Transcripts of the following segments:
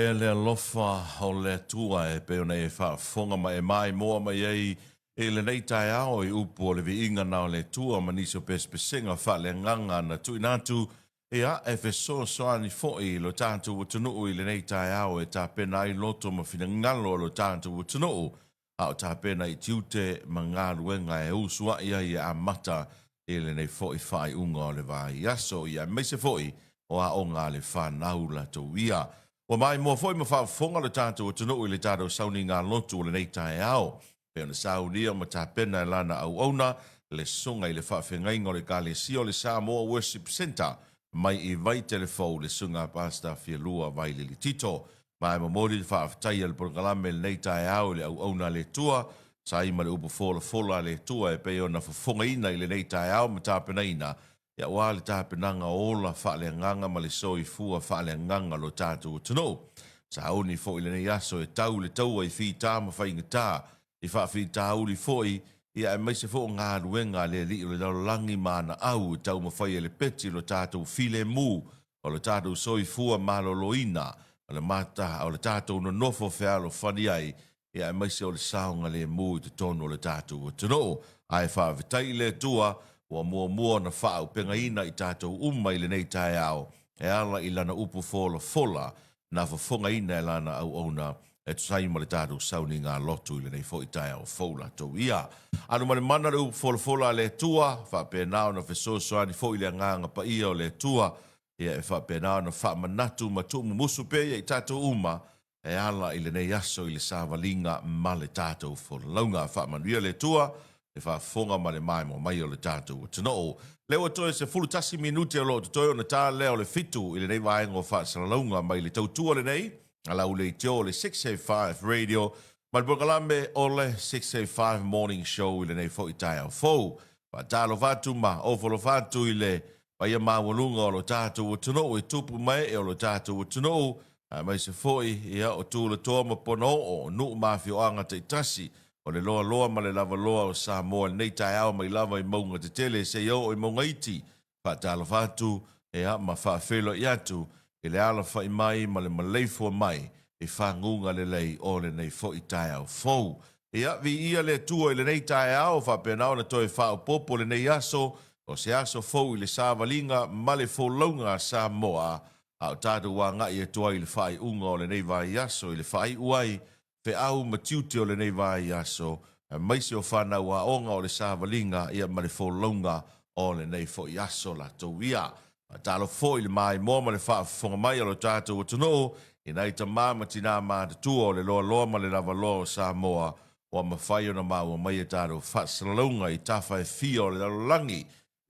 E le alofa o le Atua e pei ona e faafofoga ma e maimoa mai ai i lenei taeao i upu o le viiga na o le Atua ma nisi o pesepesega faaleagaga na tuuina atu, ia, e fesoasoani foi i lo tatou atunuu i lenei taeao e tapena ai loto ma finagalo o lo tatou atunuu a o tapena i tiute ma galuega e usuai ai e amata i lenei foi faaiuga o le vaiaso, ia aemaise foi o aoga a le fanau latou ia. Ua maimoa foi ma faafofoga lo tatou atunuu i le tatou sauniga lotu o lenei taeao, pei ona saunia ma tapena e lana auauna le Susuga i le Faafeagaiga o le Ekalesia o le Samoa Worship Centre mai i Vaitele-fou, le Susuga Pastor Fialua Vailili Tito. Ma e momoli le faafetai a le polokalame i lenei taeao i le auauna a le Atua, sa ai ma le upu folafola a le Atua e pei ona fofogaina i lenei taeao ma tapenaina, aua le tapenaga ola faaleagaga ma le soifua faaleagaga o lo tatou atunuu. Sauni foi i lenei aso e tau le taua i fita ma faigata, i faafitauli foi, ia aemaise foi o galuega a le Alii o le lalolagi ma ana au e taumafai e lepeti lo tatou filemu o lo tatou soifua maloloina, o le mata, o le tatou nonofo fealofani ai, ia aemaise o le saogalemu i totonu o le tatou atunuu. Ae faafetai i le Atua ua muamua ona faaaupegaina i tatou uma i lenei taeao e ala i Lana upu folafola na fofogaina e Lana auauna e tusa ai ma le tatou sauniga lotu i lenei foi taeao fou latou ia. Alu ma le mana le upu folafola a le Atua, faapena ona fesoasoani foi le Agaga Paia o le Atua, ia e faapena ona faamanatu ma tuumumusu pea ia i tatou uma e ala i lenei aso i le savaliga ma le tatou folauga. Faamanuia le Atua le faafofoga ma le maimoa mai o le tatou atunuu. Lea ua toe 11 minute o lo o totoe ona ta lea o le 7 i lenei vaega o faasalalauga mai le tautua lenei a lau leitio o le 685 Radio ma le polokalame o le 685 Morning Show i lenei foi taeao fou. Faatalofa atu ma ofo alofa atu i le paia maualuga o lo tatou atunuu e tupu ma ee o lo tatou atunuu, aemaise foi ia o tulatoa ma ponaoo o nuu ma afioaga taitasi o le loaloa ma le lavaloa o Samoa i lenei taeao mai lava i mauga tetele seia oo i mauga iti. Faatalofa atu ia ma faafeiloai atu i le alafai mai ma le maleifua mai i faguga lelei o lenei foi taeao fou. Ia, viia le Atua i lenei taeao, faapena ona toe faaopoopo lenei aso, o se aso fou i le savaliga ma le folauga a Samoa, a o tatou agai atu ai i le faaiuga o lenei vaiaso, i le faaiu ai feau ma tiute o lenei vaiaso, aemaise o fanau aoga o le savaliga ia ma le folauga o lenei foi aso latou ia. Faatalofa foi i le maimoa ma le faafofoga mai a lo tatou atunuu i nai tama ma tinā matutua o le loaloa ma le lavaloa o Samoa ua mafai ona maua mai a tatou faasalalauga i tafa e fia o le lalolagi,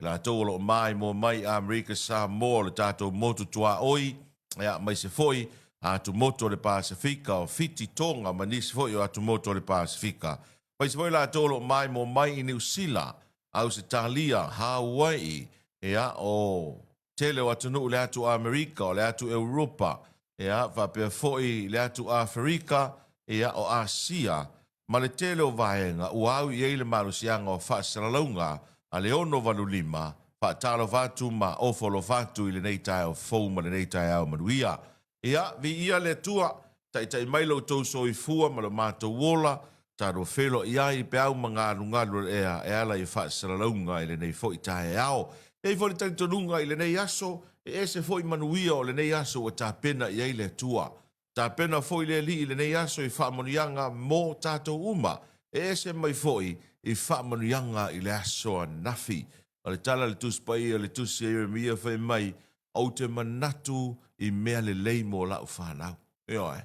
i latou o lo o maimoa mai i Amerika Samoa o le tatou motu tuaoi, aemaise foi atumotu o le Pasefika, o Fiti, Tonga ma nisi foi o atumotu o le Pasefika. Aemaise foi latou o lo o maimoa mai i Niu Sila, Ausetalia, Hawaii, ia, o tele o atunuu i le atu Amerika, o le atu Europa, ia, faapea foi le atu Aferika, ia, o Asia, ma le tele o vaega ua au i ai le malosiaga o faasalalauga a le 685, faatalofa atu ma ofo alofa atu i lenei taeao fou ma lenei taeao manuia. Ia, viia le Atua, taitai mai lo outou soifua ma lo matou ola, tatou feiloai ai i peau ma galugalu o le ea e ala i faasalalauga i lenei foi taeao. E i ai foi le talitonuga i lenei aso, e ese foi manuia o lenei aso ua tapena i ai le Atua. Tapena foi le Alii i lenei aso i faamanuiaga mo tatou uma, e ese mai foi i faamanuiaga i le aso ananafi. O le tala a le Tusi Paia o le Tusi a Ieremia fai mai, Ou te manatu i mea lelei mo lau fanau. Ioe.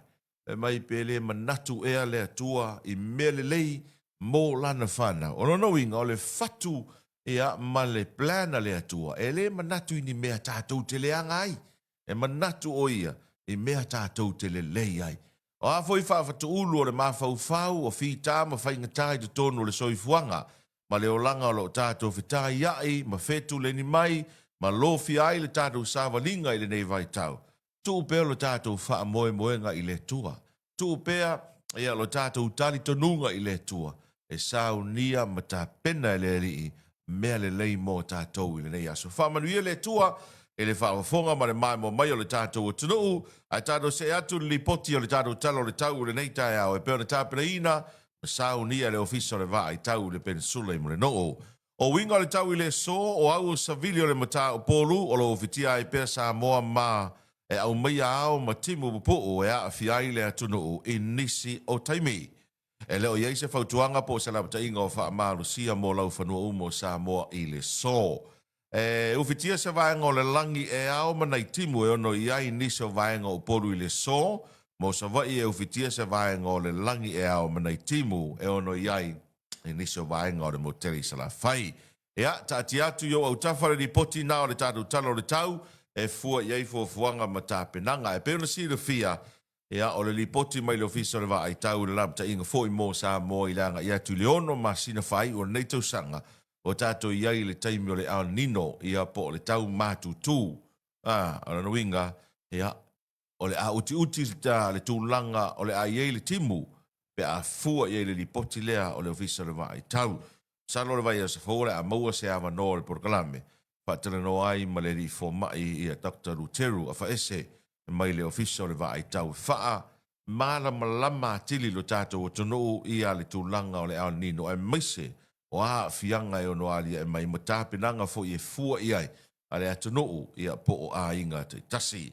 Fai mai pe le manatu ea le Atua i mea lelei mo lana fanau. O lona uiga, o le fatu ia ma le plan a le Atua, e le manatu i ni mea tatou te leaga ai. E manatu o Ia i mea tatou te lelei ai. O a foi faafatuulu o le mafaufau, o fita ma faigata i totonu o le soifuaga ma le olaga o lo o tatou fetaia'i ma fetuleni mai ma lofia ai le tatou savaliga i lenei vaitau, tuu pea lo tatou faamoemoega i le Atua. Tuu pea ia lo tatou talitonuga i le Atua e saunia ma tapena e le Alii mea lelei mo tatou i lenei aso. Faamanuia le Atua. i le faafofoga ma le maimoa mai o le tatou atunuu, ae tatou see atu i le lipoti o le tatou Tala o le Tau i lenei taeao e pei ona tapenaina ma saunia e le Ofisa o le Vaai Tau i le Penisula i Mulinuu. O uiga o le tau i le aso, o au o savili o le matā-Upolu o lo o ufitia ai pea Samoa ma e aumaia ao ma timu pupuu e aafia ai le atunuu i nisi o taimi. E le o i ai se fautuaga po o se lapataiga o faamalosia mo laufanua uma o Samoa i le aso. E ufitia se vaega o le lagi e ao ma nai timu e ono i ai nisi o vaega o Upolu i le aso, mo Savaii e ufitia se vaega o le lagi e ao ma nai timu e ono i ai i nisi o vaega o le motele i Salafai. Ia, taatia atu i ou autafa le lipoti na o le tatou Tala o le Tau e fua i ai fuafuaga ma tapenaga. E pei ona silafia, ia, o le lipoti mai le Ofisa o le Vaai Tau i le lapataiga foi mo Samoa i le agai atu i le ono masina faaiu o lenei tausaga, ua tatou i ai i le taimi o le El Nino, ia, po o le tau matutu. A, o lona uiga, ia, o le a utiuti le tulaga o le a i ai le timu pe a fua i ai le lipoti lea o le Ofisa o le Vaai Tau. Masalo o le vaiaso fou o le a maua se avanoa o le polokalame faatalanoa ai ma le alii fomai ia Doctor Luteru Afaese mai le Ofisa o le Vaai Tau e faa malamalama atili lo tatou atunuu ia le tulaga o le El Nino aemaise o a aafiaga e ono aliae mai ma tapenaga foi e fua i ai a le atunuu ia po o aiga taitasi.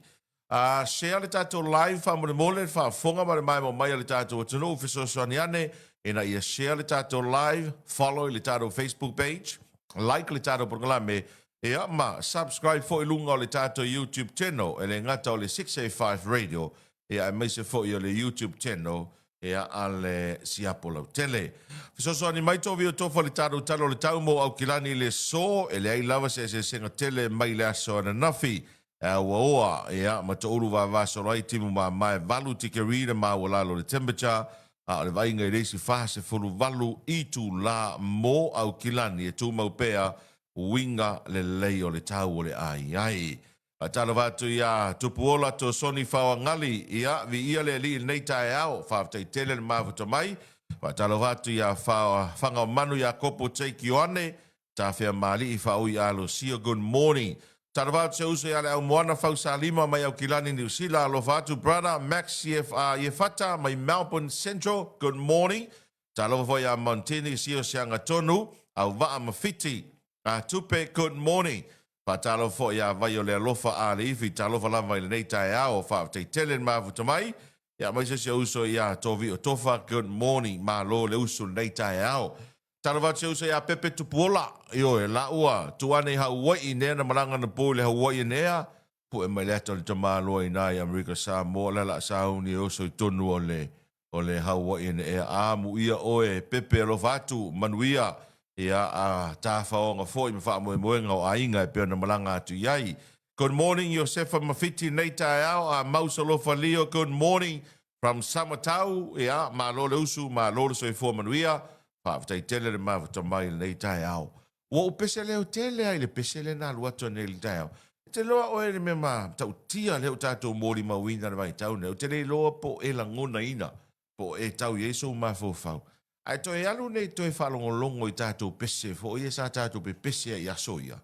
A share le tatou live faamolemole le faafofoga ma le maimoa mai a le tatou atunuu fesoasoani ane ina ia share le tatou live, follow i le tatou Facebook page, like le tatou polokalame ia ma subscribe foi i luga o le tatou YouTube channel e le gata o le 685 Radio ia aemaise foi o le YouTube channel ia a le siapo lautele. Fesoasoani mai Tovi o Tofa le tatou Tala o le Tau mo Aukilani i le aso, e leai lava se eseesega tele mai le aso ananafi. E auaoa, ia, ma toulu vavasolo ai timu mamae valu tikeri le maualalo o le temperature, a o le vaaiga i le isi 48 itulā mo Aukilani e tumau pea uiga lelei o le tau o le a i ai. Faatalofa atu iā Tupuola Tosoni Faoagali, ia, viia le Alii i lenei taeao, faafetai tele le mafuta mai. Faatalofa atu iā Fagaomanu Iakopo Jake Ioane, Tafeamali'i Faaui Alosio, good morning. Talofa atu se uso ia Leaumoana Fausalima mai Aukilani Niu Sila, alofa atu brother Max Iefata mai Melbourne Central, good morning. Talofa foi ia Montini Sio Siagatonu, Auvaa ma Fiti a Tupe, good morning. Faatalofa foi ia Vaiolealofa Aleifi, talofa lava i lenei taeao, faafetai tele le mafuta mai. Ia aemaise si ou uso ia Tovio Tofa, good morning, malo le usu i lenei taeao. Talofa atu si ou uso ia Pepe Tupuola, ioe, laua, tu ane i Hauai'i nea na malaga na po i le Hauai'i nea, pu'e mai le ata o le tamaloa ina i Amerika Samoa, la la sauni e oso i tonu o le o le Hauai'i ea. Amuia oe Pepe alofa atu, manuia, ia a tafaoga foi ma faamoemoega o aiga e pei ona malaga atu i ai. Good morning Iosefa Mafiti nei taeao a Mausalofa Leo good morning from Samatau ia malo le usu malo le soifua manuia faafetai tele le mafuta mai i lenei taeao. Ua ou pese leo tele a i le pese lea na alu atu anei i le taeao. E te iloa oe i le mea matautia lea ua tatou molimauina i le vaitau lenei, ou te le iloa po o e lagonaina po o e tau i ai sou mafaufau. Ae toe alu nei toe faalogologo i tatou pese foi ia sa tatou pepese ai i aso ia,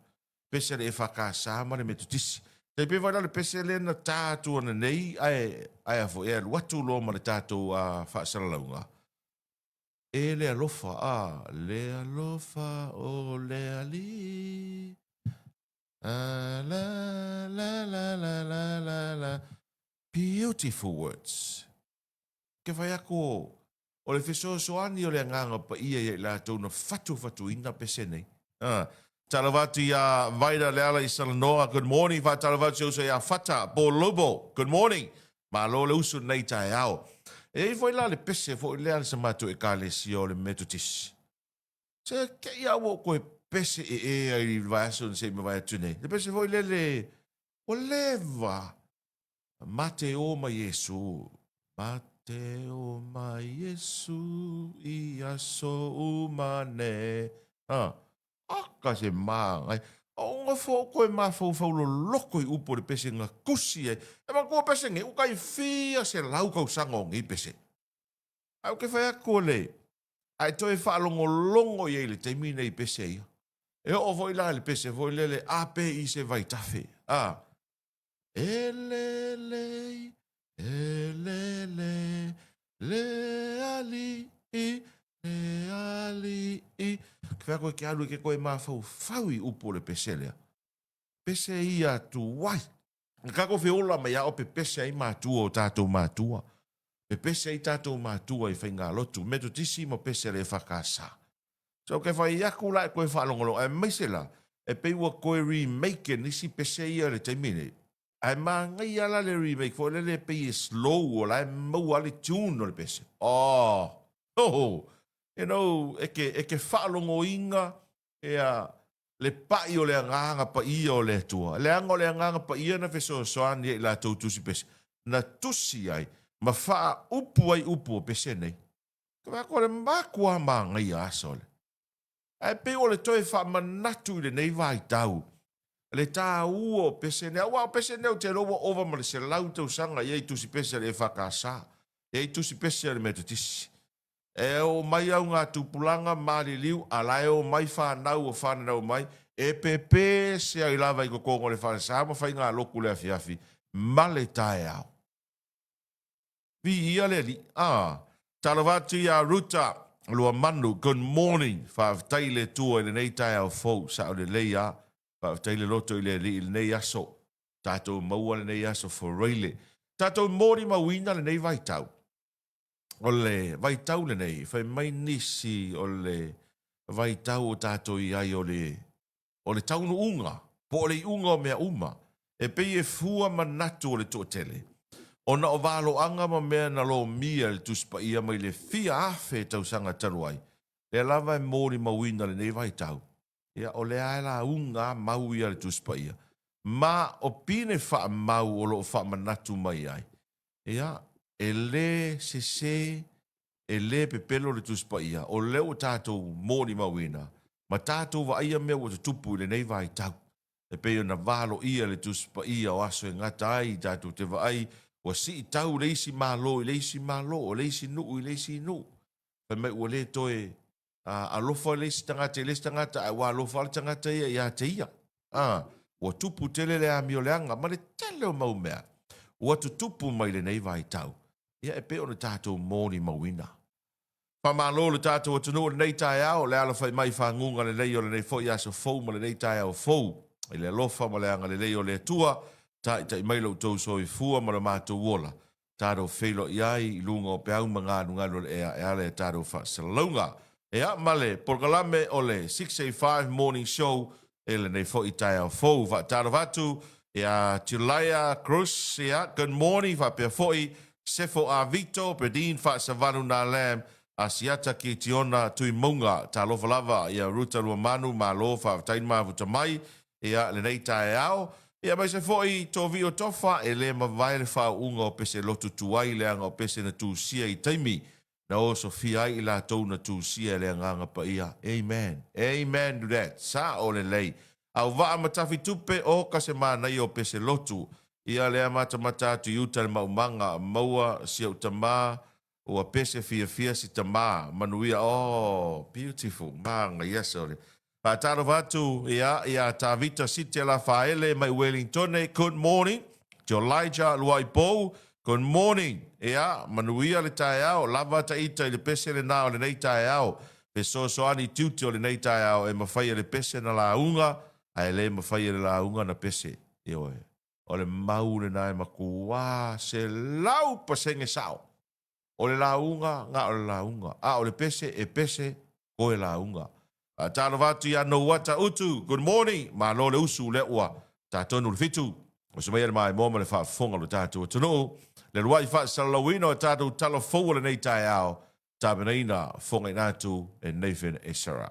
pese a le EFKS ma le Metotisi. Tai pei foi la o le pese lea na ta atu ananei ae ae a foi e alu atu loa ma le tatou faasalalauga. E le alofa, a le alofa o le Alii. A la la la la la la la. Beautiful words. Ke fai aku o le fesoasoani o le Agaga Paia ia i latou na fatufatuina pese nei. A. Talofa atu iā Vaida Leala i Salanoa, good morning. Faatalofa atu si uso iā Fata, Paul Lobo, good morning. Malo le usu lenei taeao. E i ai foi la le pese foi lea a le sa matou Ekalesia o le Metotisi. Se kei a ua ou toe pese ee ai i le vaiaso na se i mavae atu nei. Le pese foi lele, ua leva. Mate o ma Iesu, mate o ma Iesu i aso uma ne. Ha, aka se māngai. O ngofo o koe mafaufau loloko i upu o le pese nga kusi ai. E manatua pese nei, ua tai fia selau tausaga o nei pese. Ae ou te fai atu o le, ae toe faalogologo i ai i le taimi nei i pese ia. E oo foi la i le pese foi lele, a pe i se vaitafe. A, E lelei, e lele, le alii, le alii. Ke whea koe ke alu e ke koe mafaufau i upu o le pese lea. Pese ia tuai. Na tātou feola mai a o pepese ai matua o tātou matua. Pepese ai tātou matua i faigalotu, Metotisi ma pese a le EFKS. So ke whai aku la e koe whaalongolongo, aemaise la, e pei ua koe remake e nisi pese ia i le taimi nei. Ae manaia la le remake foi lele e pei e slow o la e maua le tune o le pese. Oh, oh, you know, e ke, e ke whaalongoinga Ea, le paʻi o le Agaga Paia o le Atua. Leaga o le Agaga Paia na fesoasoani ai i latou tusi pese, na tusi ai ma faaupu ai upu o pese nei. Ka vaai atu o le makuā manaia aso le. Ae pei o le toe faamanatu i lenei vaitau le tāua o pese nei. Aua o pese nei ou te iloa ua ova ma le 100 tausaga i ai tusi pese a le EFKS, i ai tusi pese a le Metotisi. E oo mai au ngā tupulaga maliliu, a la e oo mai whanau o whananau mai, e pepe se ai lava i totonu o le falesa ma faigalotu le afiafi ma le taeao. Viia le Alii. Ah, talofa atu iā Ruta Luamanu, good morning, faafetai i le Atua i lenei taeao fou, sao lelei a, faafetai le loto i le Alii i lenei aso, tatou maua lenei aso foreile, tatou molimauina lenei vaitau. O le vaitau lenei, fai mai nisi o le vaitau o tatou i ai o le, o le taunuuga, po o le iuga o mea uma, e pei e fua manatu o le toatele, ona o valoaga ma mea na lomia e le Tusi Paia mai le fia afe tausaga talu ai, lea lava e molimauina lenei vaitau, ia o lea e lauga a mau ia le Tusi Paia, ma o pine faamau o lo o faamanatu mai ai, Ia, e lē sesē, e lē pepelo le Tusi Paia, o lea ua tatou molimauina ma tatou vaaia mea ua tutupu i lenei vaitau. E pei ona valoia le Tusi Paia o aso e gata ai tatou te vaai ua siitau le isi Malo i le isi Malo, o le isi nuu i le isi nuu. Fai mai ua lē toe alofa le isi tagata i le isi tagata, ae ua alofa lava le tagata ia ia te ia. A, ua tupu tele le amioleaga ma le tele o mau mea ua tutupu mai lenei vaitau, ia e pei ona tatou molimauina. Faamalo le tatou atunuu i lenei taeao, le alafai mai faguga lelei o lenei foi aso fou ma lenei taeao fou. I le alofa ma le agalelei o le Atua, taitai mai lo outou soifua ma lo matou ola, tatou feiloai ai i luga o peau ma galugalu o le ea e ala i a tatou faasalalauga. Ea ma le polokalame o le 685 Morning Show i lenei foi taeao fou. Faatalofa atu ia Julia Cruz, ia, good morning, faapea foi Sefo A Vito, Bredin Faasavalu Na Lam, Asiata Kitiona Tuimauga, talofa lava ia Ruta Luamanu, malo faafetai le mafuta mai. Ia, lenei taeao, ia aemaise foi Tovio Tofa, e le mavae le faauuga o pese lotu tuai leaga o pese na tusia i taimi na osofia ai i latou na tusia e le Agaga Paia. Amen. Amen to that. Sao lelei. Auvaa ma Tafitupe, oka se manaia o pese lotu. Ia lea matamata atu i uta le maumaga, maua si ou tama Ua pese fiafia si tama, manuia oh beautiful manaia sole. Faatalofa atu ia ia Tavita Site Lafaele mai Wellingtone, good morning. Jolaija Luaipou, good morning. Ia, manuia le taeao, lava ta ita i le pese lena o lenei taeao. Fesoasoani tiute o lenei taeao e mafai e le pese na lauga, ae le mafai e le lauga na pese. Ioe. O le mau lena e matuā 100% sao. O le lauga, na o le lauga. A o le pese, e pese, koe lauga. Faatalofa atu ia Nouata Utu, good morning. Malo le usu lea ua tatonu le fitu. Oso mai le maimoa ma le faafofoga o le tatou atunuu. Le luai faasalalauina o tatou tala fou o lenei taeao, tapenaina fogaina atu e Nathan Esera.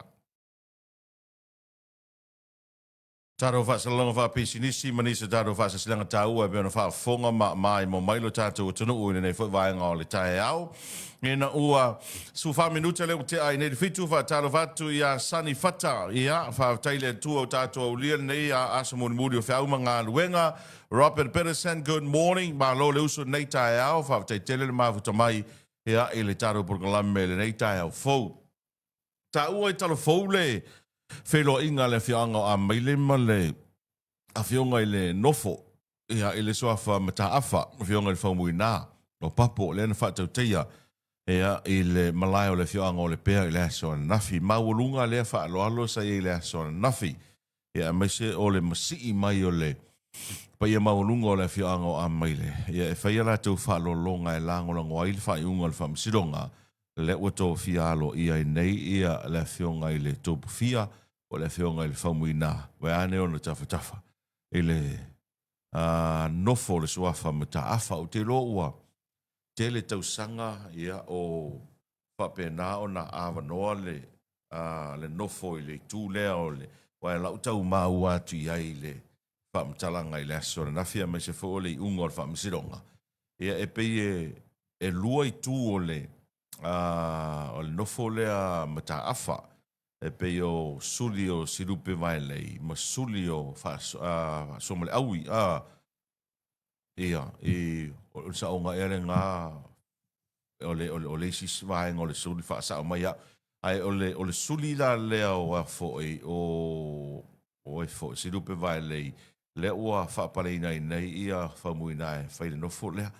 Tatou faasalalauga faapisinisi ma nisi o tatou faasilasilaga taua e pei ona faafofoga ma maimoa mai lo tatou atunuu i lenei foi vaega o le taeao. Ina ua 14 minute lea ua tea ai nei le fitu, faatalofa atu ia Sonny Fata. Ia, faafetai i le Atua ua tatou aulia lenei aso mulimuli o feau ma galuega. Robert Peterson, good morning. Malo le uso i lenei taeao. Faafetai tele le mafuta mai ia, i le tatou polokalame i lenei taeao fou. Taua i Talafou le feiloaiga a le afioaga o Amaile ma le Afioga i le Nofo, ia, i le Suafa Mataafa, Afioga i le Faumuina o Papo, lea na faatautaia, ia, i le malae o le afioaga o Lepea i le aso ananafi. Maualuga lea faaaloalo sa i ai i le aso ananafi, ia, aemaise o le masii mai o le paia maualuga o le afioaga o Amaile, ia, e fai a latou faaaloaloga e lagolago ai le faaiuga o le Faamasinoga, lea ua tofia aloaia ai nei ia le Afioga i le Tupufia po o le Afioga i le Faumuina, vaeane ona tafatafa i le nofo o le suafa Mataafa. Ou te iloa ua tele tausaga ia o faapena ona avanoa le le nofo i le itu lea o le aua o lau tau maua atu i ai i le faamatalaga i le aso ananafi aemaise foi o le iuga o le Faamasinoga, ia e pei e e lua itu o le o le nofo lea Mataafa, e pei o suli o Silupe Vaelei ma suli o Faasomaleaui, a, ia, i, o le saoga ea lena o le, o le, o le isi vaega o le suli faasao mai au. Ae o le, o le suli la lea o a foi, o, o ai foi, Silupe Vaelei, lea ua faapaleina ai nei ia Faumuina e fai le nofo lea.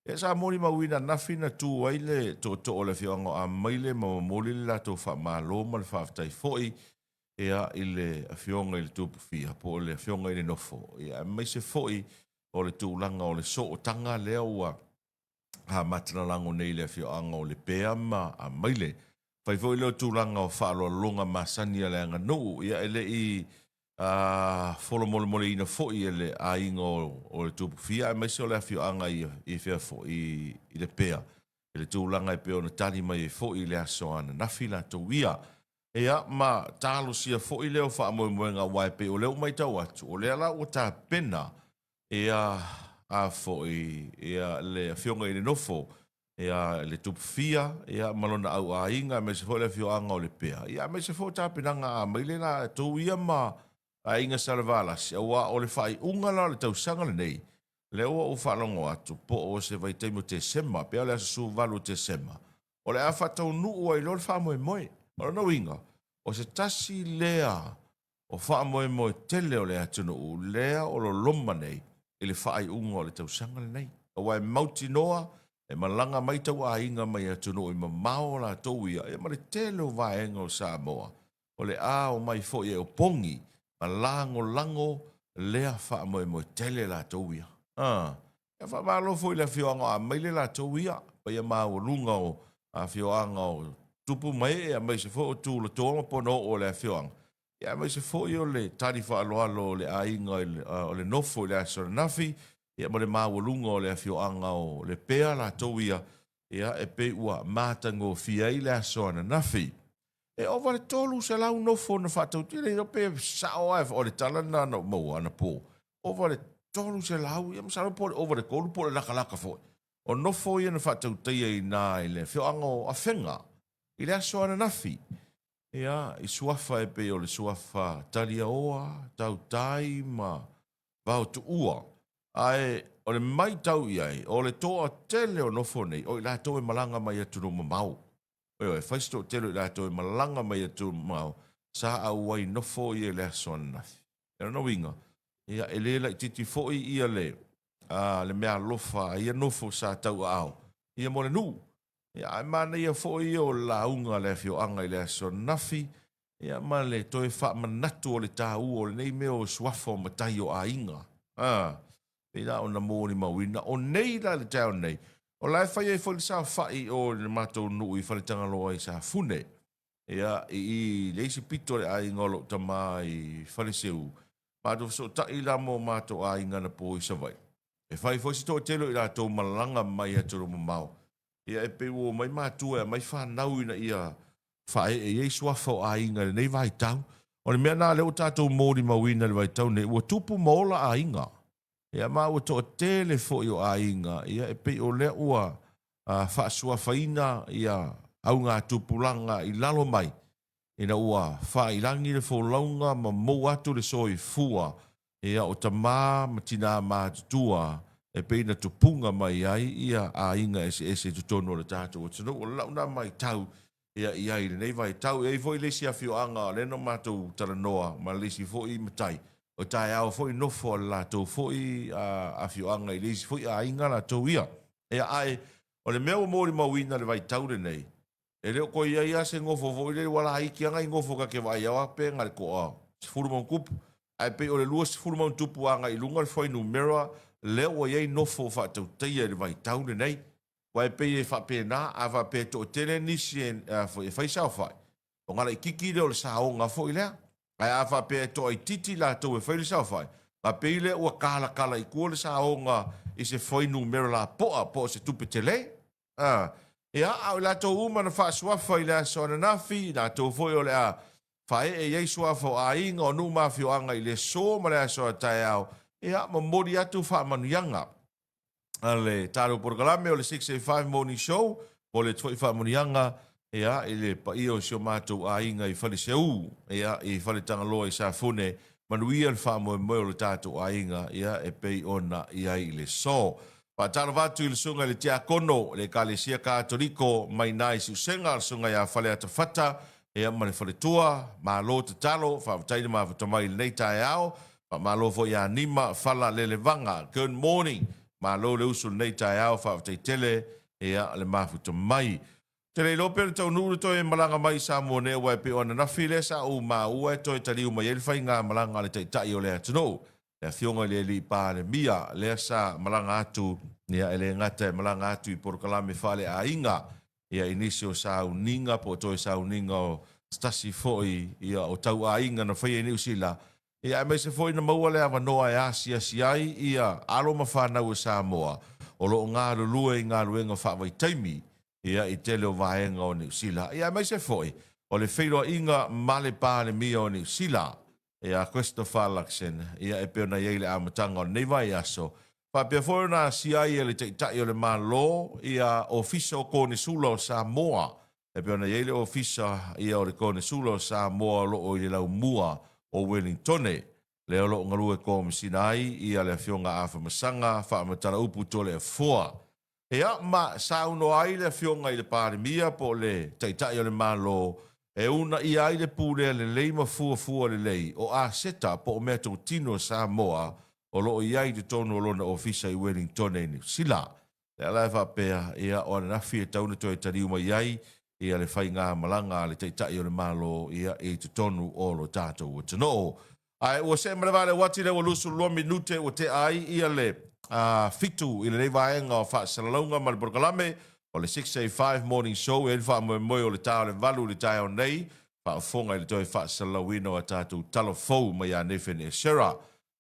Ia sa molimauina ananafi na tu ai le tootoo o le afioaga o Amaile ma momoli le latou faamalo ma le faafetai foi ia i le afioga i le Tupufia po o le afioga i le Nofo, ia aemaise foi o le tulaga o le sootaga lea ua amata lalago nei i le afioaga o Lepea ma Amaile. Fai foi lea o tulaga o faaaloaloga masani a le aganuu, ia e le i folomolemoleina foi e le aiga o le Tupufia aemaise o le afioaga i fea foi i Lepea i le tulaga e pei ona tali mai ai foi i le aso ananafi latou ia. Ia, ma talosia foi lea o faamoemoega aua e pei o lea ua matau atu, o lea la ua tapena ia a foi ia le afioga i le nofo ia le Tupufia ia ma lona au aiga aemaise foi le afioaga o Lepea ia aemaise foi o tapenaga a maile latou ia ma aiga Salevalasi aua o le faaiuga la o le tausaga lenei lea ua ou faalogo atu po o se vaitaimi o Tesema pei o le aso 18 o Tesema o le a faataunuu ai loa le faamoemoe. O lona uiga o se tasi lea o faamoemoe tele o le atunuu lea o loloma nei i le faaiuga o le tausaga lenei, aua e mautinoa e malaga mai tauaiga mai atunuu i mamao latou ia, ia ma le tele o vaega o Samoa, o le a omai foi e opogi ma lagolago lea faamoemoe tele latou ia. A, ia faamalo foi i le afioaga o Amaile latou ia, paia maualuga o afioaga o tupu ma ee aemaise foi o tulatoa ma ponaoo o le afioaga, ia aemaise foi o le tali faaaloalo o le aiga o le nofo i le aso ananafi, ia ma le maualuga o le afioaga o Lepea latou ia, ia e pei ua matagofie ai le aso ananafi. E ova le 300 nofo na faatautia, e le iloa pe sao ae o le tala lena na ou maua anapo. Ova le 300, ia masalo po o le ova le 3 po o le lakalaka foi. O nofo ia na faatautaia i ina i le afioaga o Afega i le aso ananafi. Ia, i suafa e pei o le suafa Taliaoa, Tautai ma Vaotuua. Ae o le matau i ai, o le toatele o nofo nei, o i latou e malaga mai atunuu mamao. Ioe, e fai se toatele o i latou e malaga mai atunuu mamao, sa auai nofo ia i le aso ananafi. O lona uiga, ia, e le laitiiti foi ia le, a, le meaalofa a ia nofo sa tauaao ia mo le nuu. Ia, ae manaia foi ia o le lauga a le afioaga i le aso ananafi, ia, ma le toe faamanatu o le taua o lenei mea o suafa o matai o aiga. A, pei la ona molimauina, o nei la i le taeao nei, o la e fai ai foi le saofai o le matou nuu i Faletagaloa i Safune. Ia, i i le isi pito o le aiga o lou tama i Faleseu, matou fesootai la ma o matou aiga anapo i Savaii. E fai foi si toatele o i latou malaga mai atunuu mamao. Ia, e pei ua omai matua e aumai fanau ina ia faaee i ai suafa o aiga i lenei vaitau. O le mea lena lea ua tatou molimauina i le vaitau nei, ua tupu ma ola aiga. Ia ma ua toatele foi o aiga, ia e pei o lea ua faasuafaina ia augatupulaga i lalo mai, ina ua faailagi le folauga ma mou atu le soifua ia o tama ma tina matutua e pei na tupuga mai ai ia aiga eseese i totonu o le tatou atunuu. O lau na matau ia i ai i lenei vaitau. E i ai foi le isi afioaga lea na matou talanoa ma le isi foi matai. O taeao foi nofo a le latou foi afioaga i le isi foi aiga latou ia. Ia ae o le mea ua molimauina i le vaitau lenei, e le o toe i ai lava se nofo foi lele, ua laiti lava nai nofo ta te vaai au pe na o le toa 10 ma ono tupu. Ae pei o le 20 ma ono tupu agai i luga le fuainumera lea ua i ai nofo faatautaia i le vaitau lenei. Aua e pei e faapena, a faapea e toatele nisi e fai saofai, ona laitiiti lea o le saoga foi lea. Ae a faapea e toaitiiti latou e fai le saofai, ona pei lea ua talatala i tua le saoga i se fuainumera lapoa po o se tupe tele. Ia, a o i latou uma na faasuafa i le aso ananafi, i latou foi o le a faaee i ai suafa o aiga, o nuu ma afioaga i le aso ma le aso a taeao, ia, momoli atu faamanuiaga a le tatou polokalame o le 685 Morning Show, momoli atu foi faamanuiaga, ia, i le paia o si o matou aiga i Faleseu, ia, i Faletagaloa i Safune, manuia le faamoemoe o le tatou aiga, ia, e pei ona i ai i le aso. Faatalofa atu i le susuga i le Tiakono le Ekalesia Katoliko mai na i Siusega, le susuga ia Faleata Fata, ia, ma le faletua, malo tatalo, faafetai le mafuta mai i lenei taeao. Faamalo foi ia Nima Fala Lelevaga, good morning, malo le usu i lenei taeao, faafetai tele, ia, le mafuta mai. Te le iloa pe o le taunuu le toe malaga mai i Samoa nei, aua e pei o ananafi lea sa ou maua e toe taliu mai ai le faigamalaga a le Taitai o le atunuu, le Afioga i le Alii Palemia, lea sa malaga atu, ia, e le gata e malaga atu i polokalame faaleaiga, ia, i nisi o sauniga po o toe sauniga o se tasi foi, ia, o tauaiga na faia i Niu Sila, ia, aemaise foi na maua le avanoa e asiasi ai ia alo ma fanau o Samoa o lo o galulue i galuega faavaitaimi, ia, i tele o vaega o Niu Sila, ia, aemaise foi o le feiloaiga ma le Palemia o Niu Sila, ia Christopher Luxon, ia, e pei ona i ai le amataga o lenei vaiaso. Faapea foi ona asia ai e le Taitai o le Malo ia Ofisa o Konesula o Samoa, e pei ona i ai le Ofisa, ia, o le Konesula o Samoa o lo o i le laumua o Wellingtone, lea o lo o galue komesina ai ia le Afioga Afamasaga Faamatala-upu Toleafoa. Ia, ma saunoa ai le Afioga i le Palemia po o le Taitai o le Malo e uunaia ai le pulea lelei ma fuafua lelei o aseta po o meatotino a Samoa o lo o i ai i totonu o lona ofisa i Wellingtone i Niu Sila. Lea la e faapea, ia, o ananafi e tau na toe taliu mai ai ia le faigamalaga a le Taitai o le Malo, ia, i totonu o lo tatou atunuu. Ae ua see ma le vale uati lea ua 22 minute ua tea ai ia le 7 i lenei vaega o faasalalauga ma le polokalame o le 685 Morning Show e ai le faamoemoe o le ta o le 8 i le taeao nei, faafofoga i le toe faasalalauina o a tatou tala fou mai ia Nathan Esera.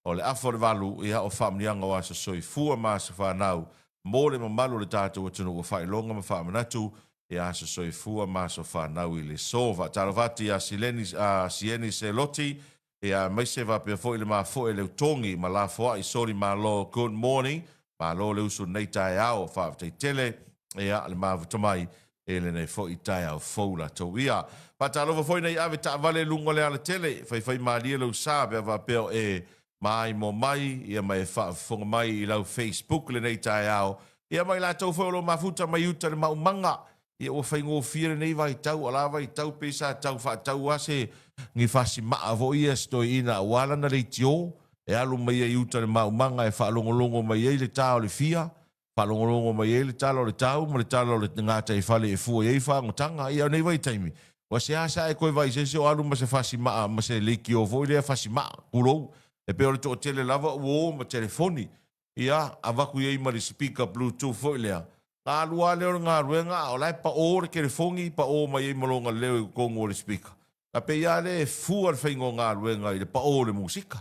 O le afa o le 8, ia, o faamanuiaga o aso soifua ma aso fanau mo le mamalu o le tatou atunuu ua faailoga ma faamanatu ia aso soifua ma aso fanau i le aso. Faatalofa atu ia Sileni, Sieni Seloti, ia, aemaise faapea foi le mafoe Leutogi ma lafoai Soli Malo, good morning, malo le usu lenei taeao, faafetai tele, ia, le mafuta mai i lenei foi taeao fou latou ia. Faatalofa foi nei ave taavale i luga o le alatele, faifai malie lou sa pe a faapea o e maimoa mai, ia, ma e faafofoga mai i lau Facebook lenei taeao, ia, ma i latou foi o lo o mafuta mai uta le maumaga, ia, ua faigofie lenei vaitau, o la vaitau pei sa tau faatau lava se ni fasimaa foi ia se toeaina aua lana leitio e alu mai ai uta le maumaga e faalogologo mai ai le ta o le fia, faalogologo mai ai le tala o le tau ma le tala o le gataifale e fua i ai fagotaga. Ia, o nei vaitaimi, ua seasea e toe vaai se isi o alu ma se fasimaa ma se leitio foi lea fasimaa, tulou, e pei o le toatele lava ua o ma telefoni, ia, avatu i ai ma le speaker Bluetooth foi lea, na alu lava lea o le galuega, a o la e pao le telefoni, pao mai ai ma lona leo i totonu o le speaker. A pei lava lea e fua le faiga o galuega i le pao o le musika.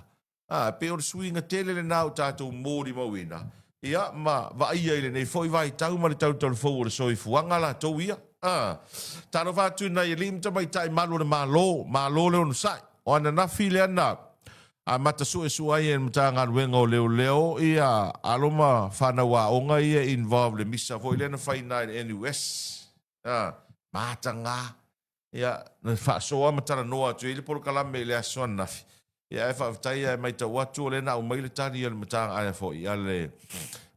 A, pei o le suiga tele lena o tatou molimauina, ia, ma vaaia i lenei foi vaitau ma le talutalufou o le soifuaga latou ia. A, talofa atu i nai alii ma tamaitai malu o le Malo, malo le onosai. O ananafi lea na amata suesue ai e le Matagaluega o Leoleo ia alo ma fanau aoga ia involve le misa foi lea na fai i le NUS. A, mataga. Ia, na faasoa ma talanoa atu ai le polokalame i le aso ananafi. Ia, ae faafetai ae matau atu o lea na aumai le tali a le Matagaluega foi a le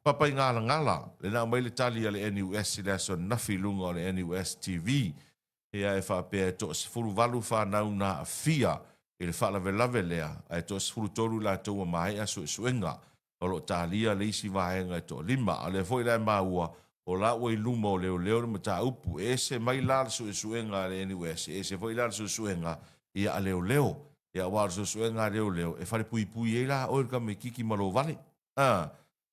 Papaigalagala, lea na aumai le tali a le NUS i le aso ananafi i luga o le NUS TV. Ia, e faapea e toa 18 fanau na aafia. i le faalavelave lea, ae toa-13 i latou ua maea suesuega. O lo o talia le isi vaega e toalima. A o lea foi la e maua, o la ua i luma o leoleo le mataupu. E ese mai la le suesuega a le NUS, e ese foi la le suesuega ia a leoleo. Ia aua o le suesuega a leoleo, e falepuipui ai la oe le tamaititi ma lou vale. A,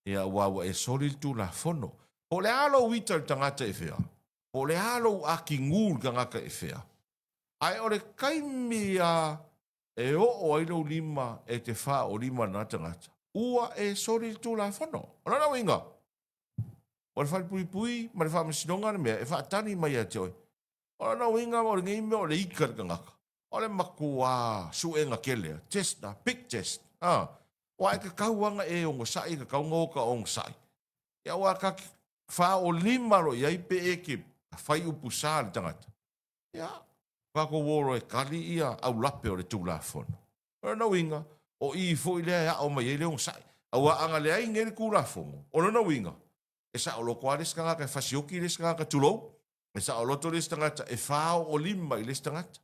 ia aua ua e soli le Tulafono. Po o le a lou ita i le tagata e fea? Po o le a lou atigu i le tagata e fea? Ae o le taimi a e oo ai lou lima e te faaolima lena tagata, ua e soli le Tulafono. O lona uiga, o le falepuipui ma le faamasinoga le mea e faatali mai ia te oe. O lona uiga o lenei mea o le ita i le tagata, o le matuā suega tele a, test a, big test, a. Aua e tatau lava ona e onosai, e tatau ona ota onosai. Ia aua ta te faaolima loa i ai pe e te fai upu sa i le tagata, Ia, tatou o loa e tali ia aulape o le Tulafono. O lona uiga, o i foi lea e aʻo mai ai le onosai. Aua a na leai nei le Tulafono, o lona uiga, e saoloto lava le isi tagata e fasioti le isi tagata, tulou, e saoloto le isi tagata e faaoolima i le isi tagata.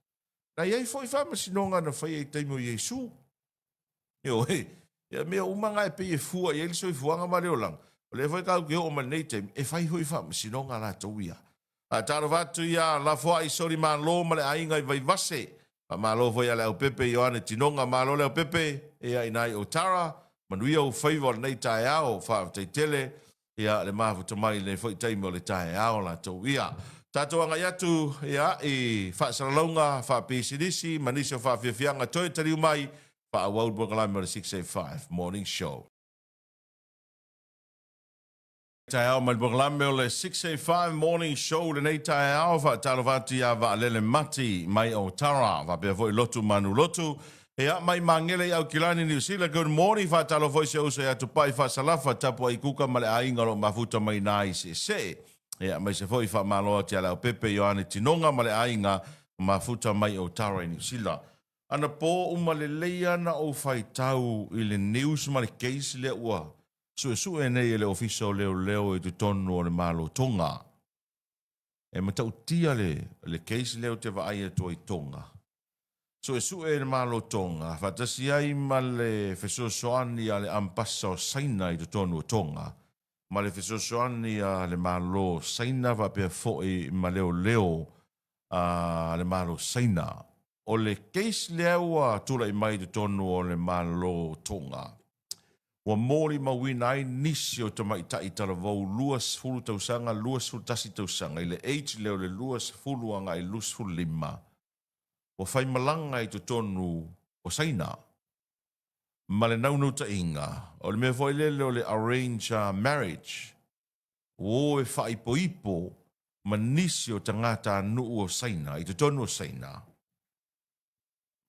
Na i ai foi faamasinoga na faia i taimi o Iesu. Ioe, ia mea uma na e pei e fua i ai le soifuaga ma le olaga, o lea foi tatou te oo mai lenei taimi, e fai foi faamasinoga latou ia. Faatalofa atu ia Lafoai Soli Malo ma le aiga i Vaivase. Faamalo foi ia Leaupepe Ioane Tinoga. Malo Leaupepe, ia ina i Otara. Manuia ou faiva o lenei taeao. Faafetai tele ia le mafuta mai i lenei foi taimi o le taeao latou ia. Tatou agai atu ia i faasalalauga faapisinisi ma nisi o faafiafiaga toe taliu mai faaauau le polokalame o le 685 Morning Show. Taeao mai le polokalame o le 685 Morning Show lenei taeao faatalofa atu ia Vaalele Mati mai Otara faapea foi Lotu Manulotu Ia, mai Magele i Aukilani, Niu Sila, good morning, faatalofa foi si ou uso ia Tupai Faasalafa, Tapuai Kuka ma le aiga o lo o mafuta mai ina i Seesee. Ia, aemaise foi faamalo atu ia Leaupepe Ioane Tinoga ma le aiga mafuta mai Otara i Niu Sila. Anapo uma lelei ana ou faitau i le news ma le case lea ua suesue nei e le Ofisa o Leoleo i totonu o le Malo Tonga. E matautia le, le case lea ou te vaai atu ai Tonga. Suesue e le Malo Tonga, faatasi ai ma le fesoasoani a le Ambasa o Saina i totonu o Tonga, ma le fesoasoani a le Malo Saina faapea foi ma leoleo a le Malo Saina. O le case lea ua tulai mai i totonu o le Malo Tonga, ua molimauina ai nisi o tamaitai talavou 20 tausaga, 21 tausaga i le age lea o le 20 agai i le 25, ua faimalaga i totonu o Saina ma le naunautaiga o le mea foi lele o le arrange marriage, ua o e faaipoipo ma nisi o tagatanuu o Saina i totonu o Saina,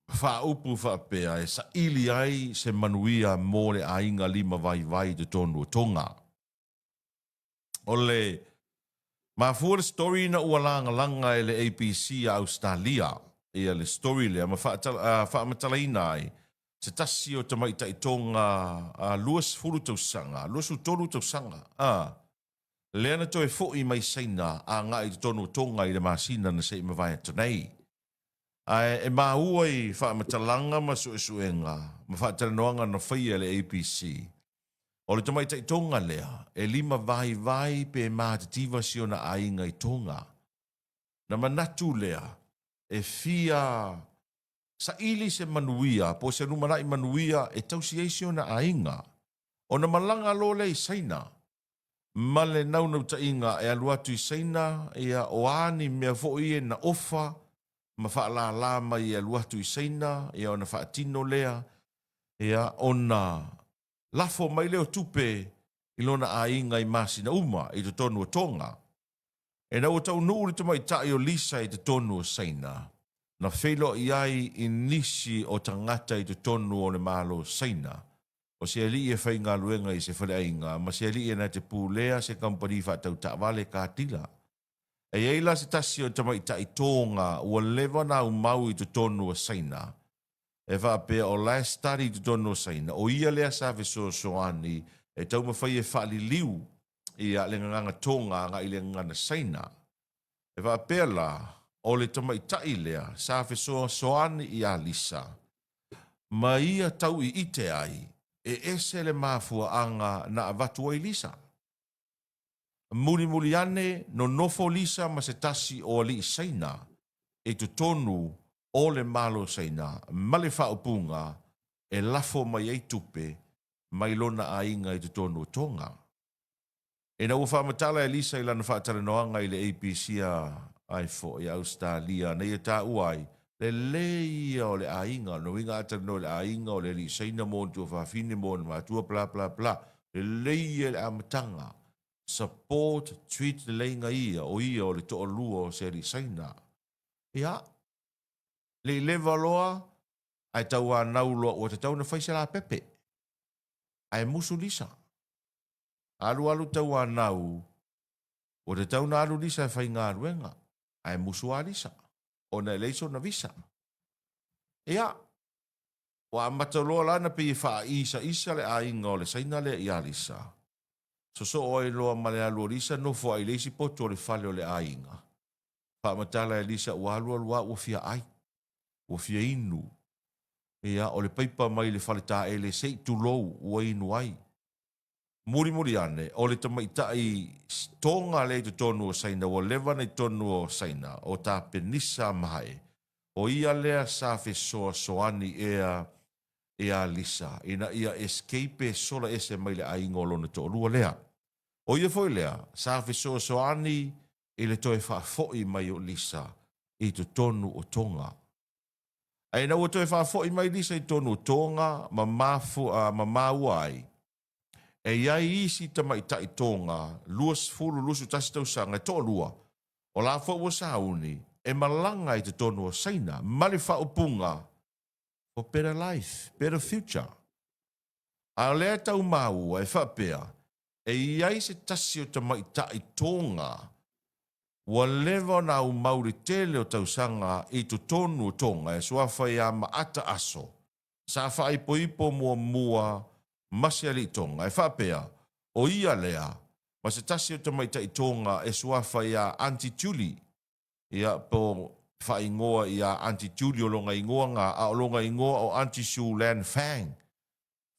faaupu faapea e saili ai se manuia mo le aiga limavaivai i totonu o Tonga. O le mafua le story ina ua lagalaga e le ABC a Ausetalia ia le story lea ma faamatalaina ai se tasi o tamaitai Tonga 20 tausaga, 23 tausaga, a, lea na toe foi mai Saina agai i totonu o Tonga i le masina na se i mavae atu nei. Ae e maua i faamatalaga ma suesuega ma faatalanoaga na faia e le ABC, o le tamaitai Tonga lea e limavaivai pe matitiva si ona aiga i Tonga. Na manatu lea e fia saili se manuia po o se lumanai manuia e tausi ai si ona aiga. Ona malaga loa lea i Saina ma le naunautaiga e alu atu i Saina, ia, o a ni mea foi ia na ofa ma faalala mai e alu atu i Saina, ia, ona faatino lea, ia, ona lafo mai lea o tupe i lona aiga i masina uma i totonu o Tonga. Ina ua taunuu le tamaitai o Lisa i totonu o Saina, na feiloai ai i nisi o tagata i totonu o le Malo o Saina, o se alii e faigaluega i se faleaiga ma se alii e na te pulea se kamupani faatau taavale katila. E i ai la se tasi o tamaitai Tonga ua leva ona aumau i totonu o Saina, e faapea o la e study i totonu o Saina, o ia lea sa fesoasoani e taumafai e faaliliu ia le gagana Tonga agai i le gagana Saina. E faapea la, o le tamaitai lea sa fesoasoani iā Lisa. Ma ia tau iite ai, e ese le mafuaaga na avatu ai Lisa. Mulimuli ane, nonofo Lisa ma se tasi o alii Saina i totonu o le Malo Saina ma le faaupuga e lafo mai ai tupe mai lona aiga i totonu o Tonga. Ina ua faamatala e Lisa i lana faatalanoaga i le ABC ai foi a Ausetalia na ia taua ai, lelei ia o le aiga, o lona uiga a talanoa i le aiga o le alii Saina mo ona tuafafine mo ona matua bla bla bla, lelei ia i le amataga, support, treat leleiga ia o ia o le toalua o se alii Saina. Ia, le i leva loa ae tauanau loa ua tatau ona fai se lapepe. Ae musu Lisa. Alualu tauanau, ua tatau ona alu Lisa e faigaluega, ae musu lava Lisa, ona e leai sona visa. Ia, ua amata loa la ona pei e faaisaisa le aiga o le Saina lea ia Lisa. Sosoo ai loa ma le alu o Lisa nofo ai i le isi poto o le fale o le aiga. Faamatala e Lisa ua alualu lava ua fia ai, ua fia inu. Ia, o le paipa mai le fale taele se i tulou ua inu ai. Mulimuli ane, o le tamaitai Tonga lea i totonu o Saina ua leva ona i totonu o Saina, o Tapenisa Mahae, o ia lea sa fesoasoani ea ia Lisa ina ia escape sola ese mai le aiga o lona toalua lea. O ia foi lea sa fesoasoani i le toe faafoi mai o Lisa i totonu o Tonga. Ae ina ua toe faafoi mai Lisa i totonu o Tonga ma ma maua ai, e i ai isi tamaitai Tonga 20, 21 tausaga e toalua, o la foi ua sauni e malaga i totonu o Saina ma le faaupuga for better life, better future. A o lea e tau maua e faapea, e i ai se tasi o tamaitai Tonga ua leva ona aumau le tele o tausaga i totonu o Tonga e suafa ia Maata Aso, sa faaipoipo muamua ma se alii Tonga e faapea, o ia lea ma se tasi o tamaitai Tonga e suafa ia Aunty Julie, ia po faaigoa ia Aunty Julie o lona igoa na, a o lona igoa o Aunty Shu Lan Fang.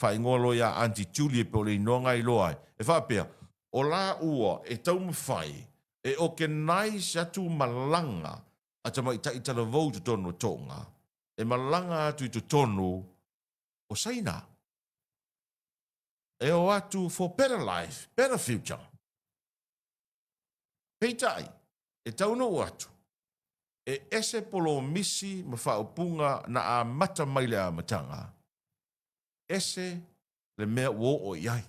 Faaigoa loa ia Aunty Julie pe o le igoa na iloa ai. E faapea, o laua e taumafai e organise atu malaga a tamaitai talavou i totonu o Tonga, e malaga atu i totonu o Saina. E o atu for better life, better future. Peitai, e taunuu atu, e ese polomisi ma faaupuga na amata mai le amataga, ese le mea ua oo i ai.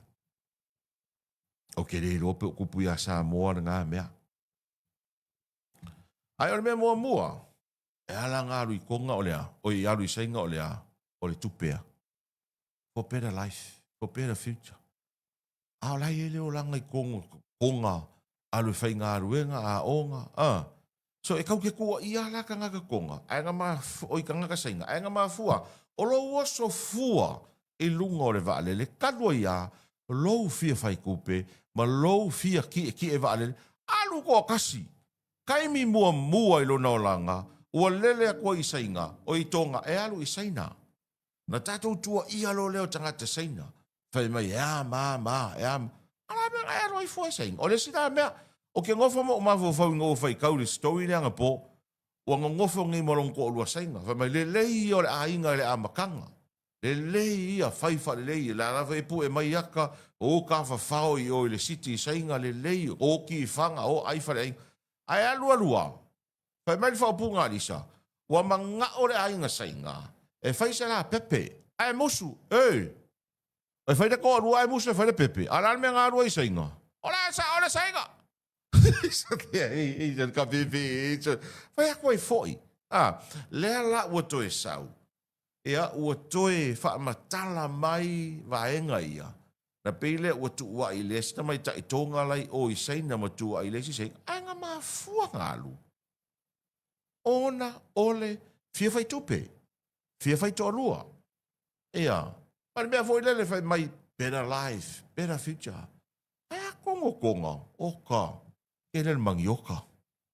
Ou te le iloa pe o tupu ia Samoa lena mea. Ae o le mea muamua, e ala ona alu i Toga o le a? Oi, alu i Saina o le a? O le tupe a. For better life, for better future. A o la e i ai le olaga i totonu o Toga, alu e faigaluega, aoga, a. So e tau te tuuaia lava la tagata Toga, ae na mafua, oi tagata Saina, ae na mafua, o lou oso fua i luga o le vaalele, talu ai lava lou fia faitupe ma lou fia tietie vaalele, alu toatasi. Taimi muamua i lona olaga, ua lele atu ai i Saina, oi Toga, e alu i Saina. Na tatou tuuaia loa lea o tagata Saina, fai mai e a ma ma, e a ma. A la mea na e alu ai fua i Saina. O le isi la mea, ou te nofo ma ou mafaufau ina ua faitau i le story lea anapo, ua nonofo nei ma lona toalua Saina, fai mai, lelei ia o le aiga i le amataga. Lelei ia, fai faalelei, o la lava e pue mai ata, o tafafao i o i le city i Saina, lelei, o tifaga, o ai faleaiga. Ae alu alu lava, Fai mai le faaupuga a Lisa, Ua manao le aiga Saina e fai se lapepe, ae musu, e! E fai le toalua ae musu e fai le pepe. A o le a le mea na alu ai i Saina? O la e sao le Saina! Fai atu ai foi. A, lea la ua toe sau, ia ua toe faamatala mai vaega ia, na pei lea ua tuuai i le isi tamaitai Toga la i o i Saina ma tuuai i le isi Saina, ae na mafua na alu ona o le fia fai tupe, fia fai toalua. Ia, ma le mea foi lele fai mai, better life, better future. Ae a togotoga, oka, tele le manioka,